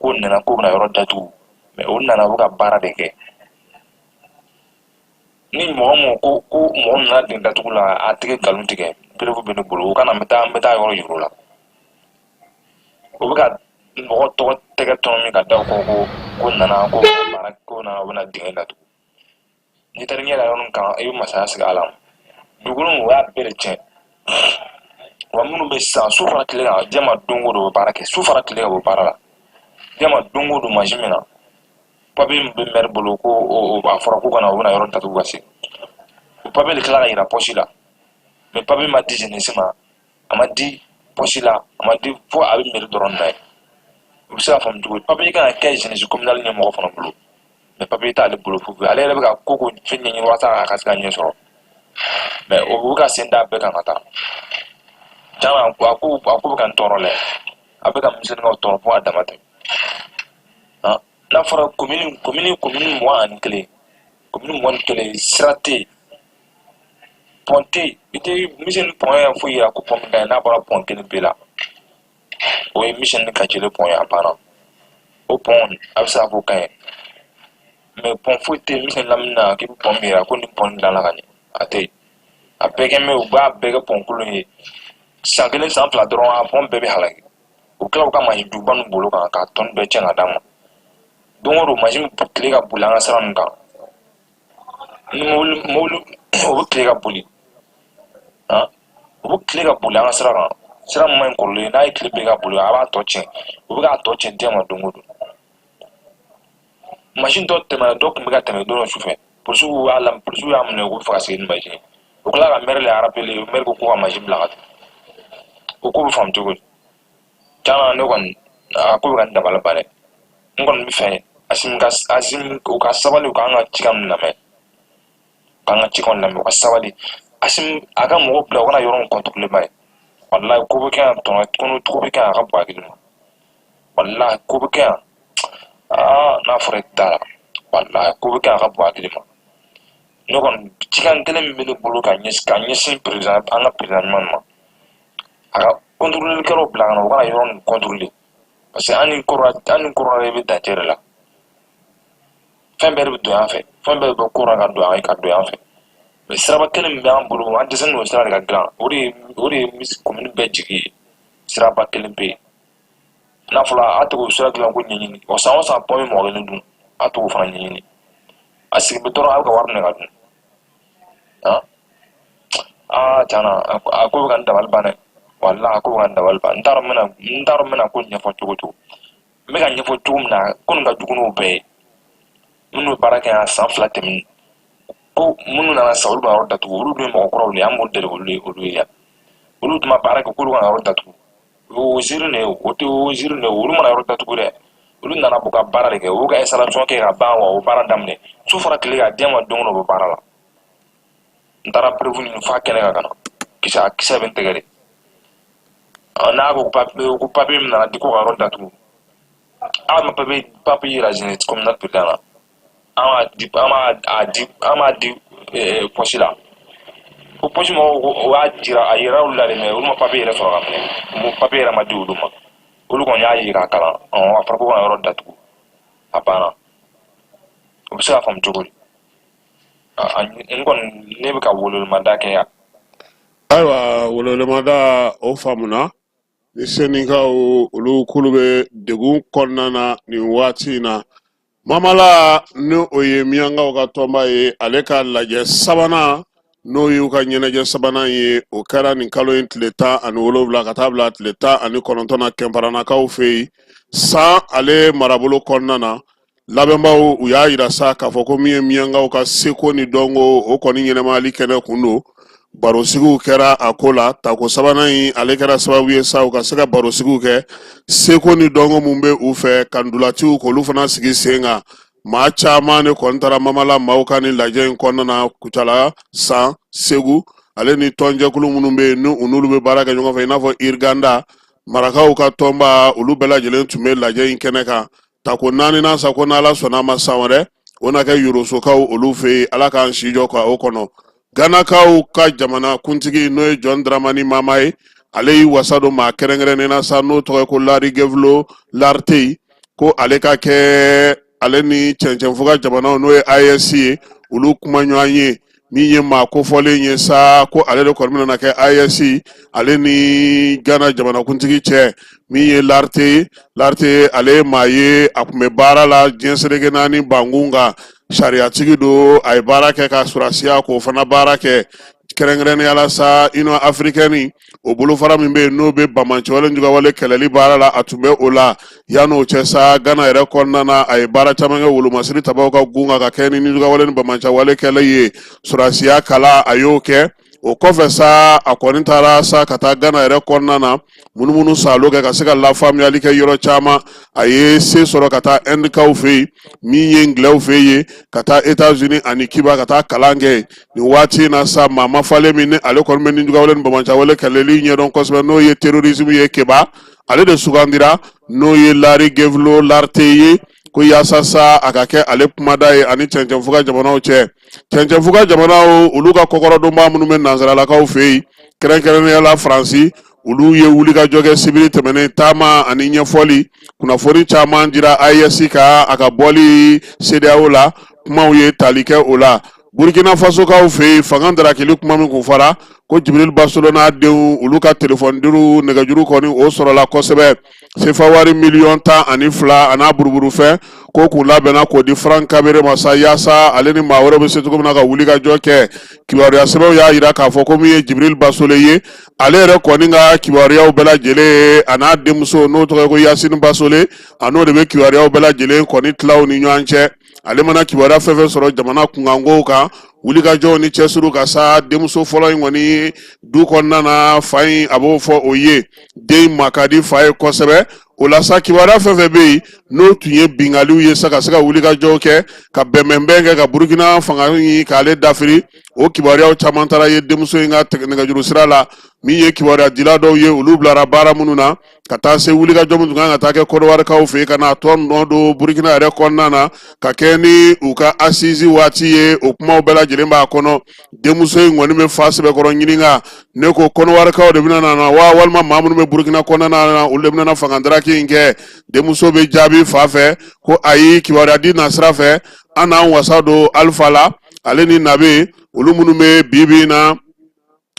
Ko nana k'o bɛna yɔrɔ datugu, mɛ o nana, u bɛ ka baara de kɛ. Ni mɔgɔ mɔgɔ ko ko mɔgɔ nana den datugu la, a tigi nkalon tigɛ. Preuve bɛ ne bolo, o kana, n bɛ taa, n bɛ taa yɔrɔ yir'u la. O bɛ ka mɔgɔ tɔgɔ tɛgɛ tɔnɔ min ka da o kɔ, ko ko nana ko baara, ko nana u bɛna dingɛ datugu. N'i taara ɲɛ da yɔrɔ min kan, i bɛ masaya sigi a la. Dugukolo o y'a bɛɛ de tiɲɛ wa. Minnu bɛ sisan, su fara tile kan, diɲɛ ma don o don, u bɛ baara kɛ su fara tile kan, u bɛ baara la diɲɛ ma don o don. Mansin min na, papiye min bɛ mɛri bolo, ko a fɔra k'u kana, u bɛna yɔrɔ datugu ka se, o papiye de tila ka yira pɔsi la. Mɛ papiye ma di jeunesse ma, a ma di pɔsi la, a ma di fo a bɛ mɛri dɔrɔn na ye. U bɛ se ka faamu cogo di? Papiye kan ka kɛ jeunesse communale ɲɛmɔgɔ fana bolo, mɛ papiye t'ale bolo foyi. Ale yɛrɛ bɛ ka ko ko fɛn ɲɛɲini walasa a ka se ka ɲɛ sɔrɔ, mɛ o bɛ ka sen da bɛɛ kan ka taa. Tiɲɛna, a ko bɛ ka n tɔɔrɔ lɛ, a bɛ ka misɛnninkaw tɔɔrɔ fo a dama tɛmɛ. N'a fɔra komini 21, komini 21, sira tɛ yen, pɔn tɛ yen. I tɛ misɛnnin pɔn yɛrɛ foyi yira ko pɔn min ka ɲi, n'a bɔra pɔn kelen pe la, o ye misɛnnin ka jeli pɔn ye, a banna. O pɔn, a bɛ se k'a fɔ o ka ɲi, mɛ pɔn foyi tɛ yen misɛnnin lamini na k'i bɛ pɔn min yira ko nin pɔn dilanna ka ɲɛ, a tɛ yen. A bɛɛ kɛ mɛ u b'a bɛɛ kɛ pɔn kolon ye. San kelen, san fila dɔrɔn, a pɔn bɛɛ bɛ halaki. U tila u ka mansin juguba ninnu bolo kan k'a tɔni bɛɛ tiɲɛ ka d'an ma. Don o don, mansin bɛ tile ka boli an ka sira ninnu kan ni mobili, mobili o bɛ tile ka boli, han, o bɛ tile ka boli an ka sira kan. Sira min man ɲi kɔrɔlen, n'a ye tile bɛɛ ka boli, a b'a tɔ tiɲɛ. U bɛ k'a tɔ tiɲɛ diɲɛ ma don o don. Mansin dɔ tɛmɛna, dɔ tun bɛ ka tɛmɛ don dɔ sufɛ, polisiw y'a la, polisiw y'a minɛ k'u bɛ fɛ ka segin ni mansin ye. U tila ka mɛri le rappeler, mɛri ko k'u ka mansin bila ka taa. O ko bɛ faamu cogo di? Tiɲɛna, ne kɔni, a ko bɛ ka n dabali ban dɛ. N kɔni bɛ fɛ Asimi ka, Asimi u ka sabali, u k'an ka cikan ninnu lamɛn, k'an ka cikanw lamɛn, u ka sabali. Asimi a ka mɔgɔw bila u kana yɔrɔ in contrôler ba ye. Walayi, ko bɛ kɛ yan tɔnɔ kɔnɔ, ko bɛ kɛ yan, a ka bon hakili ma. Walahi ko bɛ kɛ yan, aa, n'a fɔra i t'a la. Walahi ko bɛ kɛ yan, a ka bon hakili ma. Ne kɔni, cikan kelen min bɛ ne bolo ka ɲɛsin président, an ka président ɲuman ma, a ka contrôle bila ka na, u kana yɔrɔ nin contrôler, parce que an ni kɔrɔ bɛ dancɛ de la. Fɛn bɛɛ de bɛ don yan fɛ, fɛn bɛɛ bɛ bɔ kɔrɔ ka don yan fɛ. Mais siraba kelen min b'an bolo, an dɛsɛlen don sira de ka dilan. O de ye commune bɛɛ jigi ye, siraba kelen pe yen. N'a fɔra a tɛ k'o sira dilan ko ɲɛɲini, o san o san pɔn bɛ mɔgɔ kelen dun, a t'o fana ɲɛɲini. A sigi bɛ dɔrɔn, a bɛ ka wari minɛ ka dun. Aa, tiɲɛna, a ko bɛ ka n dabali ban dɛ. Walahi, a ko bɛ ka n dabali ban. N t'a dɔn n bɛna ko ɲɛfɔ cogo cogo. N bɛ ka ɲɛfɔ cogo min na, ko nin ka jugu n'o bɛɛ ye. Minnu bɛ baara kɛ yan san 2 tɛmɛnen, ko minnu nana sisan, olu b'a yɔrɔ datugu. Olu dun ye mɔgɔ kuraw de ye, an b'olu deli olu ye, olu ye yan, olu tun ma baara kɛ, k'olu kana yɔrɔ datugu. O ziiri de ye, o tɛ o ziiri de ye. Olu mana yɔrɔ datugu dɛ, olu nana b'u ka baara de kɛ, u y'u ka installation kɛ ka ban wa, o baara daminɛ su fara tile kan, diɲɛ ma don o don, u bɛ baara la. N taara preuve ɲini f'a kɛnɛ kan ka na, kisɛ a kisɛ bɛ n tɛgɛ de. N'a ko papier, ko papier min nana di ko ka yɔrɔ datugu, a ma papier yira jeunesse communal président la. An b'a di, an b'a di poste la, ko poste mɔgɔw ko o y'a jira, a yira olu la de, mais olu ma papier yɛrɛ sɔrɔ ka minɛ. Papier yɛrɛ ma di olu ma, olu kɔni y'a ye k'a kalan. A fɔra ko ka yɔrɔ datugu, a banna. O bɛ se ka faamu cogo di? N kɔni, ne bɛ ka welewelemada kɛ yan. Ayiwa, welewelemada o faamuna. Ni senikaw olu k'olu bɛ degun kɔnɔna na nin waati in na, Mamala, ni o ye miyankaw ka tɔnba ye, ale ka lajɛ sabanan, n'o y'u ka ɲɛnajɛ sabanan ye, o kɛra nin kalo in tile 17 ka taa bila tile 19 na Kɛnparanakaw fɛ yen, san ale marabolo kɔnɔna na. Labɛnbaw u y'a yira sa k'a fɔ ko min ye miyankaw ka seko ni dɔnko, o kɔni ɲɛnɛmayali kɛnɛ kun don. Barosigiw kɛra a ko la. Tako sabanan in, ale kɛra sababu ye sa u ka se ka barosigiw kɛ, seko ni dɔnko mun bɛ u fɛ, ka ndulatiw k'olu fana sigi sen kan. Maa caman de kɔni taara Mamala maaw ka nin lajɛ in kɔnɔna na. Kucala, San, Segu, ale ni tɔnjɛkulu minnu bɛ yen, ni u n'olu bɛ baara kɛ ɲɔgɔn fɛ, i n'a fɔ Iriganda marakaw ka tɔnba, olu bɛɛ lajɛlen tun bɛ lajɛ in kɛnɛ kan. Tako naaninan sa, ko n'Ala sɔnna a ma, san wɛrɛ o na kɛ Yorosokaw olu fɛ yen. Ala k'an si jɔ ka o kɔnɔ. Ganakaw ka jamana kuntigi, n'o ye John Dramani Mahama ye, ale y'i wasa don maa kɛrɛnkɛrɛnnen na sa, n'o tɔgɔ ye ko Larry Gevlo Lartey, ko ale ka kɛ ale ni cɛncɛnfuga jamanaw, n'o ye AES ye, olu kuma ɲɔgɔn ye. Min ye maa kofɔlen ye sa, ko ale de kɔni bɛna kɛ AES ale ni Ghana jamanakuntigi cɛ. Min ye Lartey ye, Lartey ale ye maa ye, a tun bɛ baara la diɲɛ seleke naani bankun kan, sariyatigi don. A ye baara kɛ ka sɔrɔdasiya k'o fana baara kɛ, kɛrɛnkɛrɛnnenya la sa, Union africaine, o bolofara min bɛ yen, n'o bɛ banbaanciwale jugawale kɛlɛli baara la, a tun bɛ o la. Yann'o cɛ sa, Ghana yɛrɛ kɔnɔna na, a ye baara caman kɛ wolomasiri tabaw ka gun kan, ka kɛ ni jugawale ni banbaanciwale kɛlɛ ye. Sɔrɔdasiya kalan, a y'o kɛ. O kɔfɛ sa, a kɔni taara sa ka taa Ghana yɛrɛ kɔnɔna na, munumunu saalo kɛ ka se ka lafaamuyali kɛ yɔrɔ caman. A ye se sɔrɔ ka taa Ɛndikaw fɛ yen, min ye Ngilɛw fɛ yen, ka taa Etats-Unis ani Cuba ka taa kalan kɛ. Nin waati in na sa, maa mafalen min ni ale kɔni bɛ nijugawale ni banbaanciwale kɛlɛli ɲɛdɔn kosɛbɛ, n'o ye terrorisme ye, Keba, ale de sugandira, n'o ye Larry Gevlo Lartey ye, ko yaasa sa a ka kɛ ale kumada ye ani cɛncɛnfuga jamanaw cɛ. Cɛncɛnfuga jamanaw olu ka kɔkɔrɔdonba minnu bɛ nansaralakaw fɛ yen, kɛrɛnkɛrɛnnenya la Faransi, olu ye wulikajɔ kɛ sibiri tɛmɛnen, taama ani ɲɛfɔli, kunnafoni caman dira AES ka a ka bɔli CEDEAO la, kumaw ye tali kɛ o la. Burkina Fasokaw fɛ yen, fanga darakili kuma min kun fɔra ko Jibril Basolo n'a denw, olu ka telefɔni juru, nɛgɛjuru kɔni o sɔrɔla kosɛbɛ. Sefa wari miliyɔn 12 a n'a buruburufɛn ko k'u labɛnna k'o di Frank Kabere ma sa, yaasa ale ni maa wɛrɛw bɛ se cogo min na ka wuli ka jɔ kɛ. Kibaruya sɛbɛnw y'a jira k'a fɔ ko min ye Jibril Basole ye, ale yɛrɛ kɔni ka kibaruyaw bɛɛ lajɛlen, a n'a denmuso, n'o tɔgɔ ye ko Yasini Basole, a n'o de bɛ kibaruyaw bɛɛ lajɛlen kɔni tila u ni ɲɔgɔn cɛ. Ale mana kibaruya fɛn fɛn sɔrɔ jamana kunkankow kan, wulikajɔw ni cɛsiriw ka sa, denmuso fɔlɔ in kɔni du kɔnɔna na, fa in a b'o fɔ o ye. Den ma ka di fa ye kosɛbɛ. O la sa, kibaruya fɛn fɛn bɛ yen, N'o tun ye binkaliw ye sa, ka se ka wulikajɔw kɛ, ka bɛnbɛnbɛn kɛ ka Burukina fanga ɲini k'ale dafiri. O kibaruyaw caman taara ye denmuso in ka nɛgɛjuru sira la. Min ye kibaruya dila dɔw ye, olu bilara baara minnu na, ka taa se wulikajɔ min tun kan ka taa kɛ Kɔdiwarikaw fɛ yen, ka na tɔ nɔ don Burukina yɛrɛ kɔnɔna na, ka kɛ ni u ka assises waati ye, o kumaw bɛɛ lajɛlen b'a kɔnɔ. Denmuso in kɔni bɛ fa sɛbɛkɔrɔ ɲininka. Ne ko Kɔdiwarikaw de bɛna na wa, walima maa minnu bɛ Burukina kɔnɔna na, olu de bɛna na fanga daraki in kɛ? Denmuso bɛ jaabi fa fɛ ko ayi, kibaruya di na sira fɛ, an n'an wasa don Alifa la, ale ni Nabe, olu minnu bɛ bi bi in na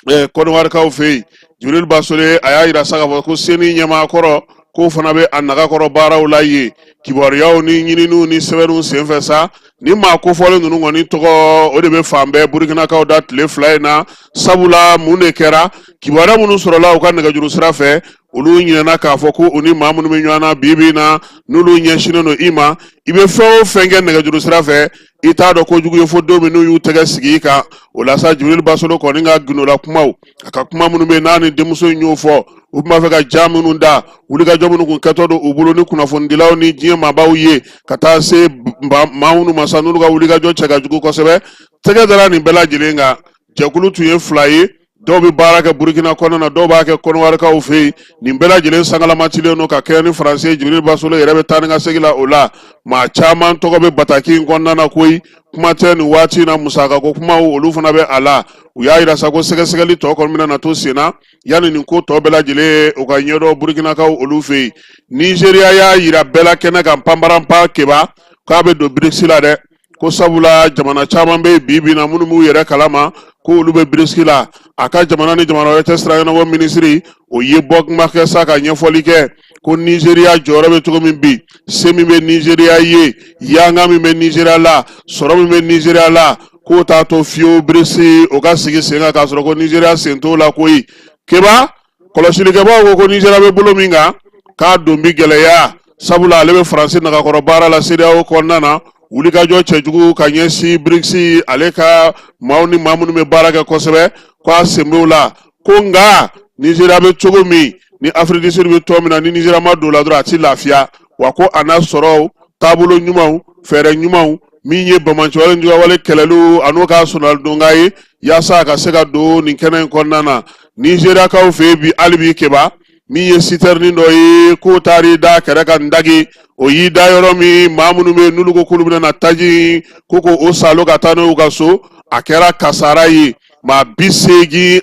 Kɔdiwarikaw fɛ yen. Jibril Basole a y'a yira sa k'a fɔ ko CENI ɲɛmaa kɔrɔ, k'o fana bɛ a naga kɔrɔ baaraw la yen. Kibaruyaw ni ɲininiw ni sɛbɛnniw senfɛ sa, ni maa kofɔlen ninnu kɔni tɔgɔ, o de bɛ fan bɛɛ Burukinakaw da tile 2 in na. Sabula mun de kɛra? Kibaruya minnu sɔrɔla u ka nɛgɛjuru sira fɛ, olu ɲinɛna k'a fɔ ko u ni maa minnu bɛ ɲɔgɔn na bi bi in na, n'olu ɲɛsinnen don i ma, i bɛ fɛn o fɛn kɛ nɛgɛjuru sira fɛ, i t'a dɔn kojugu ye fo don min n'u y'u tɛgɛ sigi i kan. O la sa, Jibril Basolo kɔni ka gundola kumaw, a ka kuma minnu bɛ yen n'a ni denmuso in y'o fɔ, u tun b'a fɛ ka ja minnu da, wulikajɔ minnu kun kɛtɔ don u bolo ni kunnafonidilaw ni diɲɛ maabaw ye, ka taa se maa minnu ma sa, n'olu ka wulikajɔ cɛ ka jugu kosɛbɛ, tɛgɛ dara nin bɛɛ lajɛlen kan. Jɛkulu tun ye 2 ye, dɔw bɛ baara kɛ Burukina kɔnɔna na, dɔw b'a kɛ Kɔdiwarikaw fɛ yen. Nin bɛɛ lajɛlen sangalamatilen don ka kɛɲɛ ni Faransi ye. Jibril Basolo yɛrɛ bɛ taa ni ka segin la o la. Maa caman tɔgɔ bɛ bataki in kɔnɔna na koyi. Kuma tɛ nin waati in na, musakako kumaw, olu fana bɛ a la. U y'a yira sa ko sɛgɛsɛgɛli tɔ kɔni bɛna na to sen na yanni nin ko tɔ bɛɛ lajɛlen o ka ɲɛdɔn Burukinakaw olu fɛ yen. Nizeriya y'a yira bɛɛ la kɛnɛ kan panparanpan keba k'a bɛ don BRICS la dɛ, ko sabula jamana caman bɛ bi bi na minnu b'u yɛrɛ kalama ko olu bɛ BRICS la. A ka jamana ni jamana wɛrɛ cɛ sira ɲɛnabɔ minisiri, o ye bɔ kuma kɛ sa ka ɲɛfɔli kɛ ko Nizeriya jɔyɔrɔ bɛ cogo min bi, se min bɛ Nizeriya ye, yanga min bɛ Nizeriya la, sɔrɔ min bɛ Nizeriya la, k'o t'a to fiyewu BRICS o ka sigi sen kan k'a sɔrɔ ko Nizeriya sen t'o la koyi. Keba, kɔlɔsilikɛbaaw ko ko Nizeriya bɛ bolo min kan, k'a don bi gɛlɛya, sabula ale bɛ Faransi nagakɔrɔ baara la CEDEAO kɔnɔna na, wulikajɔ cɛjugu ka ɲɛsin BRICS, ale ka maaw ni maa minnu bɛ baara kɛ kosɛbɛ, k'a sen b'o la. Ko nka Nizeriya bɛ cogo min ni Afrique du Sud bɛ tɔn min na, ni Nizeriya ma don o la dɔrɔn, a ti lafiya wa. Ko a n'a sɔrɔ taabolo ɲumanw, fɛɛrɛ ɲumanw, min ye banbaanciwale ni juguyawale kɛlɛliw, a n'o k'a sɔnna ye yaasa a ka se ka don nin kɛnɛ in kɔnɔna na. Nizeriyakaw fɛ yen bi, hali bi keba, min ye sitɛrini dɔ ye k'o taar'i da kɛrɛ kan dagi, o y'i da yɔrɔ min, maa minnu bɛ yen n'olu ko k'olu bɛna na taji ko k'o salo ka taa n'u ka so, a kɛra kasara ye. Maa 86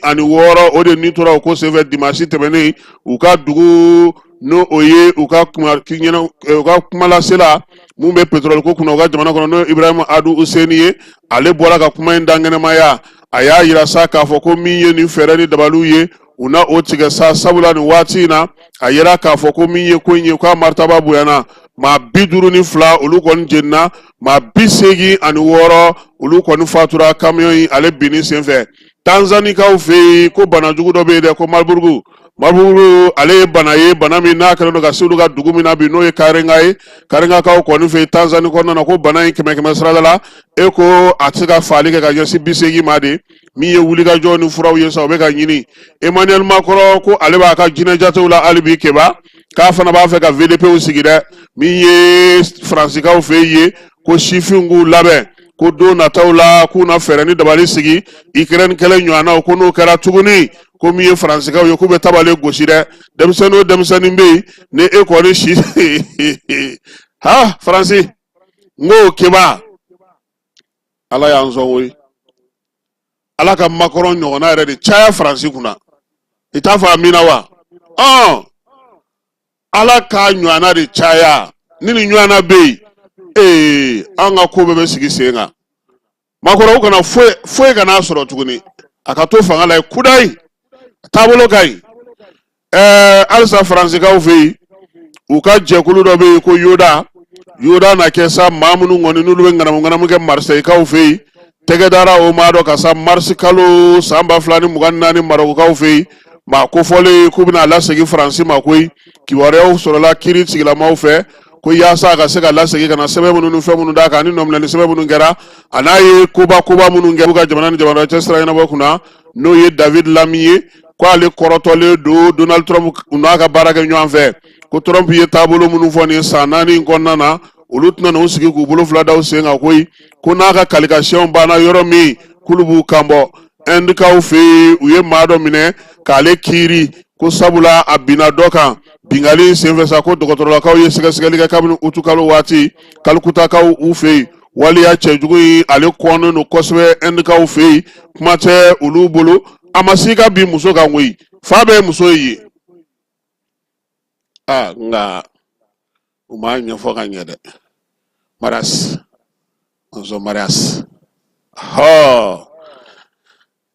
o de ni tora o ko senfɛ dimansi tɛmɛnen u ka dugu. N'o o ye u ka u ka kumalasela mun bɛ petrɔli ko kunna u ka jamana kɔnɔ, n'o ye Ibrahim Adu Useni ye, ale bɔra ka kuma in dankɛnɛmaya. A y'a yira sa k'a fɔ ko min ye nin fɛɛrɛ ni dabaliw ye, u na o tigɛ sa, sabula nin waati in na, a yira k'a fɔ ko min ye ko in ye, k'a maritaba bonyana. Maa 52 olu kɔni jenina, maa 86 olu kɔni fatura kamiyɔn in ale binni senfɛ. Tanzanikaw fɛ yen, ko banajugu dɔ bɛ yen dɛ, ko Marburg. Marburg ale ye bana ye, bana min n'a kɛlen don ka se olu ka dugu min na bi, n'o ye Karenga ye. Karengakaw kɔni fɛ yen Tanzani kɔnɔna na, ko bana in kɛmɛ kɛmɛ sarada la, e ko a tɛ se ka faali kɛ ka ɲɛsin 80 ma de. Min ye wulikajɔ ni furaw ye sa, o bɛ ka ɲini. Emmanuel Macron ko ale b'a ka jinɛ jatew la hali bi keba, k'a fana b'a fɛ ka VDPw sigi dɛ. Min ye Faransikaw fɛ yen, ko sifinw k'u labɛn ko don nataw la k'u na fɛɛrɛ ni dabali sigi Ukraine kɛlɛ ɲɔgɔnnaw, ko n'o kɛra tuguni, ko min ye Faransikaw ye, k'u bɛ tabale gosi dɛ. Denmisɛnnin o denmisɛnnin bɛ yen ni e kɔni si ha Faransi, n ko keba, Ala y'an sɔn koyi. Ala ka Macron ɲɔgɔnna yɛrɛ de caya Faransi kunna. I t'a fɔ amina wa? Ɔn, Ala k'a ɲɔgɔnna de caya. Ni nin ɲɔgɔnna bɛ yen, ee, an ka ko bɛɛ bɛ sigi sen kan. Macron kana foyi foyi kana sɔrɔ tuguni, a ka to fanga la yen kudayi, taabolo ka ɲi. Halisa Faransikaw fɛ yen, u ka jɛkulu dɔ bɛ yen ko Yoda. Yoda na kɛ sa maa minnu kɔni n'olu bɛ ŋanamu ŋanamu kɛ Marisɛyikaw fɛ yen, tɛgɛ dara o maa dɔ kan sa marisi kalo san 2024 Marɔkukaw fɛ yen. Maa kofɔlen k'u bɛna a lasegin Faransi ma koyi. Kibaruyaw sɔrɔla kiiri tigilamaw fɛ ko yaasa a ka se ka lasegin ka na, sɛbɛn minnu ni fɛn minnu d'a kan ani nɔminɛli sɛbɛn minnu kɛra a n'a ye koba koba minnu kɛ u ka jamana ni jamana cɛ sira ɲɛnabɔ kunna, n'o ye David Lamy ye, ko ale kɔrɔtɔlen don Donald Trump n'a ka baara kɛ ɲɔgɔn fɛ. Ko Trump ye taabolo minnu fɔ nin san 4 in kɔnɔna na, olu tɛna n'u sigi k'u bolo fila da u sen kan koyi. Ko n'a ka kalikasiyɛnw banna yɔrɔ min, k'olu b'u kan bɔ. Ɛndikaw fɛ yen, u ye maa dɔ minɛ k'ale kiiri ko sabula a binna dɔ kan. Binkanni in senfɛ sa, ko dɔgɔtɔrɔlakaw ye sɛgɛsɛgɛli kɛ kabini utukalo waati Kalikutakaw u fɛ yen. Waleya cɛjugu in, ale kɔnnen don kosɛbɛ Ɛndikaw fɛ yen. Kuma tɛ olu bolo, a ma si ka bin muso kan koyi, fa bɛɛ ye muso ye yen. Aa, nka u m'a ɲɛfɔ ka ɲɛ dɛ. Maras nso maras hɔ.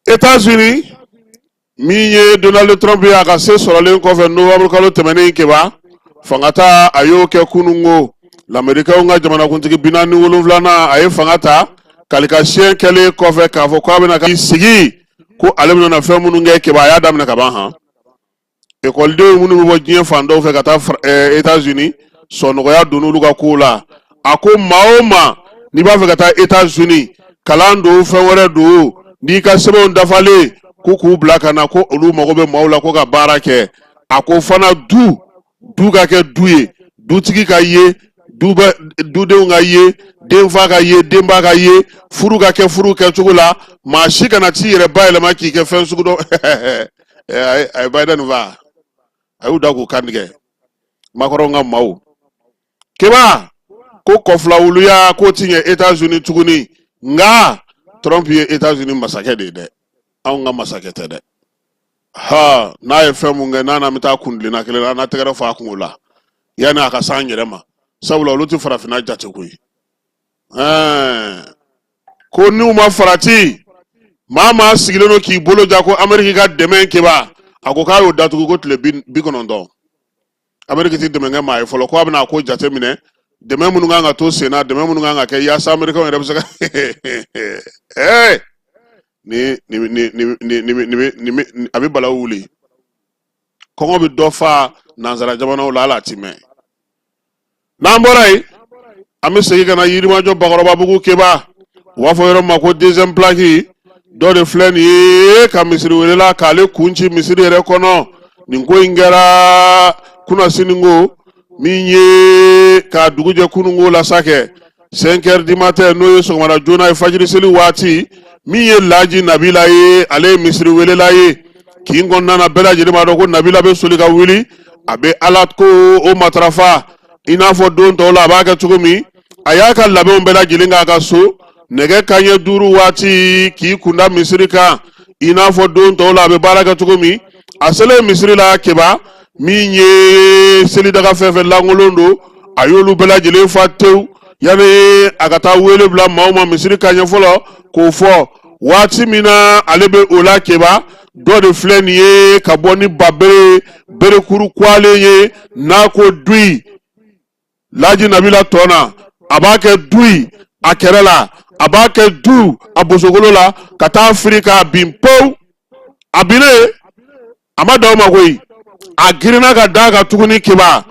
États-Unis, min ye Donald Trump ye, a ka se sɔrɔlen kɔfɛ novembre kalo tɛmɛnen, keba fanga ta, a y'o kɛ kunungo. Lamerikɛnw ka jamanakuntigi 47nan, a ye fanga ta kalikasiyɛn kɛlen kɔfɛ k'a fɔ k'a bɛna ka sigi, ko ale bɛna fɛn minnu kɛ, keba a y'a daminɛ ka ban han. Ekɔlidenw minnu bɛ bɔ diɲɛ fan dɔw fɛ ka taa États-Unis, sɔnɔgɔya donn'olu ka kow la. A ko maa o maa n'i b'a fɛ ka taa États-Unis, kalan don, fɛn wɛrɛ don, n'i ka sɛbɛnw dafalen, ko k'u bila ka na, ko olu mago bɛ maaw la ko ka baara kɛ. A ko fana du du ka kɛ du ye, dutigi ka ye, dudenw ka ye, denfa ka ye, denba ka ye, furu ka kɛ furu kɛcogo la, maa si kana t'i yɛrɛ bayɛlɛma k'i kɛ fɛn sugu dɔ. A ye Biden fa, a y'u da k'u kan tigɛ. Macron ka maaw keba ko kɔfilawuluya k'o ti ɲɛ États-Unis tuguni. Nka Trump ye États-Unis masakɛ de ye dɛ, anw ka masakɛ tɛ dɛ. Ha, n'a ye fɛn mun kɛ, n'a n'an bɛ taa kuntilenna kelen na, an na tɛgɛrɛ fɔ a kun o la yanni a ka s'an yɛrɛ ma, sabula olu tɛ farafinna jate koyi. Ɛɛ, ko n'u ma farati, maa maa sigilen don k'i bolo ja ko Ameriki ka dɛmɛ, keba a ko k'a y'o datugu ko tile 90, Ameriki ti dɛmɛ kɛ maa ye fɔlɔ, ko a bɛna a ko jate minɛ, dɛmɛ minnu kan ka to sen na, dɛmɛ minnu kan ka kɛ yaasa Amerikɛnw yɛrɛ bɛ se ka ɛɛ ni ni ni ni ni ni ni ni a bɛ balawu wuli, kɔngɔ bɛ dɔ fa nansara jamanaw la, hali a ti mɛn. N'an bɔra yen, an bɛ segin ka na Yirimajɔ Bakɔrɔbabugu, keba u b'a fɔ yɔrɔ min ma ko deuxième plaque. Dɔ de filɛ nin ye ka misiri welela k'ale kun ci misiri yɛrɛ kɔnɔ. Nin ko in kɛra kunasini ko min ye k'a dugu jɛ kununko la sa kɛ 5 heures du matin, n'o ye sɔgɔmada joona ye, fajiri seli waati. Min ye Laji Nabila ye, ale ye misiri welela ye kin kɔnɔna na. Bɛɛ lajɛlen b'a dɔn ko Nabila bɛ soli ka wuli, a bɛ Ala ko o matarafa i n'a fɔ don tɔw la a b'a kɛ cogo min. A y'a ka labɛnw bɛɛ lajɛlen k'a ka so nɛgɛ kanɲɛ 5 waati k'i kunda misiri kan i n'a fɔ don tɔw la a bɛ baara kɛ cogo min. A selen misiri la, keba min ye selidaga fɛn fɛn lankolon don, a y'olu bɛɛ lajɛlen fa tewu yanni a ka taa wele bila maaw ma misiri kanɲɛ fɔlɔ k'o fɔ. Waati min na ale bɛ o la, keba dɔ de filɛ nin ye ka bɔ ni ba bere berekuru kwalen ye, n'a ko duyi Laji Nabila tɔ na, a b'a kɛ duyi a kɛrɛ la, a b'a kɛ du a bosokolo la ka taa firi k'a bin pewu. A binnen, a ma dan o ma koyi, a girinna ka d'a kan tuguni, keba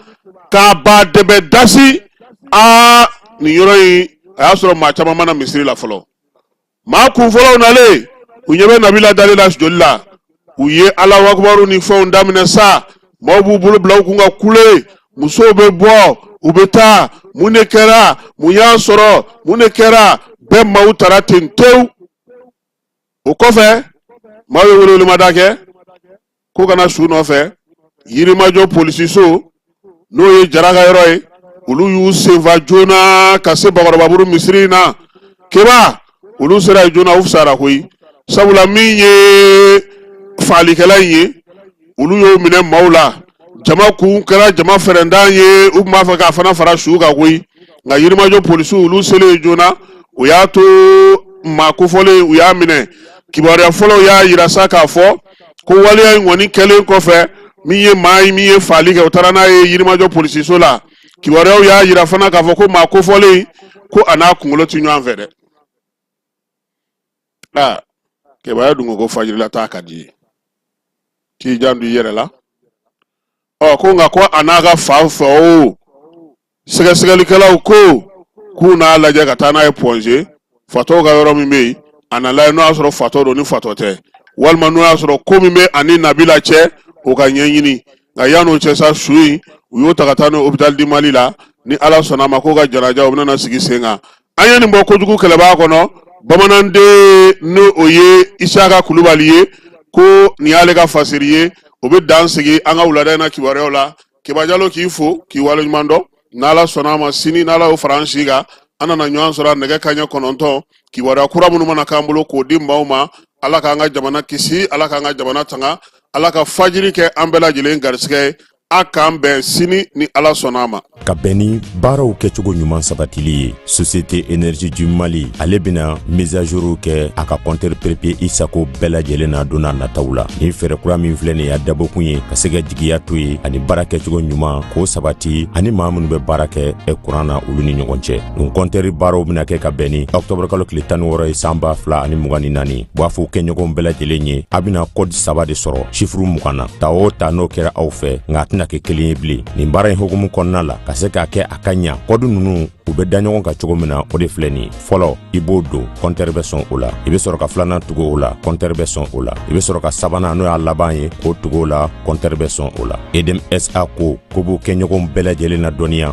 k'a ba dɛbɛ dasi. Aa, nin yɔrɔ in, a y'a sɔrɔ maa caman ma na misiri la fɔlɔ. Maa kunfɔlɔw nalen, u ɲɛ bɛ Nabila dalen la joli la, u ye Alahu akubaru ni fɛnw daminɛ sa. Maaw b'u bolo bila u kun ka kule, musow bɛ bɔ, u bɛ taa, mun de kɛra, mun y'a sɔrɔ, mun de kɛra? Bɛɛ maaw taara ten tewu. O kɔfɛ, maaw ye welewelemada kɛ ko ka na su nɔfɛ Yirimajɔ polisiso, n'o ye Jara ka yɔrɔ ye. Olu y'u senfa joona ka se Bakɔrɔbabugu misiri in na. Keba olu sera yen joona, u fisayara koyi, sabula min ye faalikɛla in ye, olu y'o minɛ maaw la. Jama kun kɛra jama fɛrɛntan ye, u tun b'a fɛ k'a fana fara su kan koyi. Nka Yirimajɔ polisiw, olu selen joona, o y'a to maa kofɔlen u y'a minɛ. Kibaruya fɔlɔw y'a yira sa k'a fɔ ko waleya in kɔni kɛlen kɔfɛ, min ye maa ye min ye faali kɛ, o taara n'a ye Yirimajɔ polisiso la. Kibaruyaw y'a yira fana k'a fɔ ko maa kofɔlen, ko a n'a kunkolo ti ɲɔgɔn fɛ dɛ. Aa, kebaya dun ko ko fajirila taa ka di ye, t'i janto i yɛrɛ la. Ɔ, ko nka ko a n'a ka fa fɛ, o sɛgɛsɛgɛlikɛlaw ko k'u n'a lajɛ ka taa n'a ye Point G, fatɔw ka yɔrɔ min bɛ yen, a na lajɛ n'o y'a sɔrɔ fatɔ don ni fatɔ tɛ, walima n'o y'a sɔrɔ ko min bɛ ani Nabila cɛ, o ka ɲɛɲini. Nka yann'o cɛ sa, su in U y'o ta ka taa n'o hôpital du Mali la. Ni Ala sɔnna a ma, k'o ka janaja o bɛna sigi sen kan. An ye nin bɔ kojugu kɛlɛbaa kɔnɔ, bamananden n'o o ye Isaka Kulubali ye, ko nin y'ale ka fasiri ye. O bɛ dan sigi an ka wulada in na kibaruyaw la. Keba Jalo, k'i fo k'i waleɲuman dɔn. N'Ala sɔnna a ma, sini n'Ala y'o fara an si kan, an nana ɲɔgɔn sɔrɔ a nɛgɛ kanɲɛ 9, kibaruya kura minnu mana k'an bolo k'o di maaw ma. Ala k'an ka jamana kisi, Ala k'an ka jamana tanga, Ala ka fajiri kɛ an bɛɛ lajɛlen garisɛgɛ ye. A k'an bɛn sini ni Ala sɔnna a ma. Ka bɛn ni baaraw kɛcogo ɲuman sabatili ye, Société Énergie du Mali ale bɛna mise à jour kɛ a ka compteur prépayé i sago bɛɛ lajɛlen na don n'a nataw la. Nin fɛɛrɛ kura min filɛ nin ye, a dabɔkun ye ka se ka jigiya to ye ani baara kɛcogo ɲuman k'o sabati ani maa minnu bɛ baara kɛ kuran na, olu ni ɲɔgɔn cɛ. Nin compteur baaraw bɛna kɛ ka bɛn ni octobre kalo tile 16 ye san 2024. B'a fɔ kɛɲɔgɔn bɛɛ lajɛlen ye, a bɛna code saba de sɔrɔ chiffre 20 na. Ta o ta, n'o kɛra aw fɛ, nka a tɛna kɛ kelen ye bilen. Nin baara in hukumu kɔnɔna la, ka se k'a kɛ a ka ɲa, code ninnu u bɛ da ɲɔgɔn kan cogo min na, o de filɛ nin ye. Fɔlɔ, i b'o don, compteur bɛ sɔn o la. I bɛ sɔrɔ ka filanan tugu o la, compteur bɛ sɔn o la. I bɛ sɔrɔ ka sabanan, n'o y'a laban ye, k'o tugu o la, compteur bɛ sɔn o la. EDM SA ko b'o kɛɲɔgɔn bɛɛ lajɛlen na dɔnniya.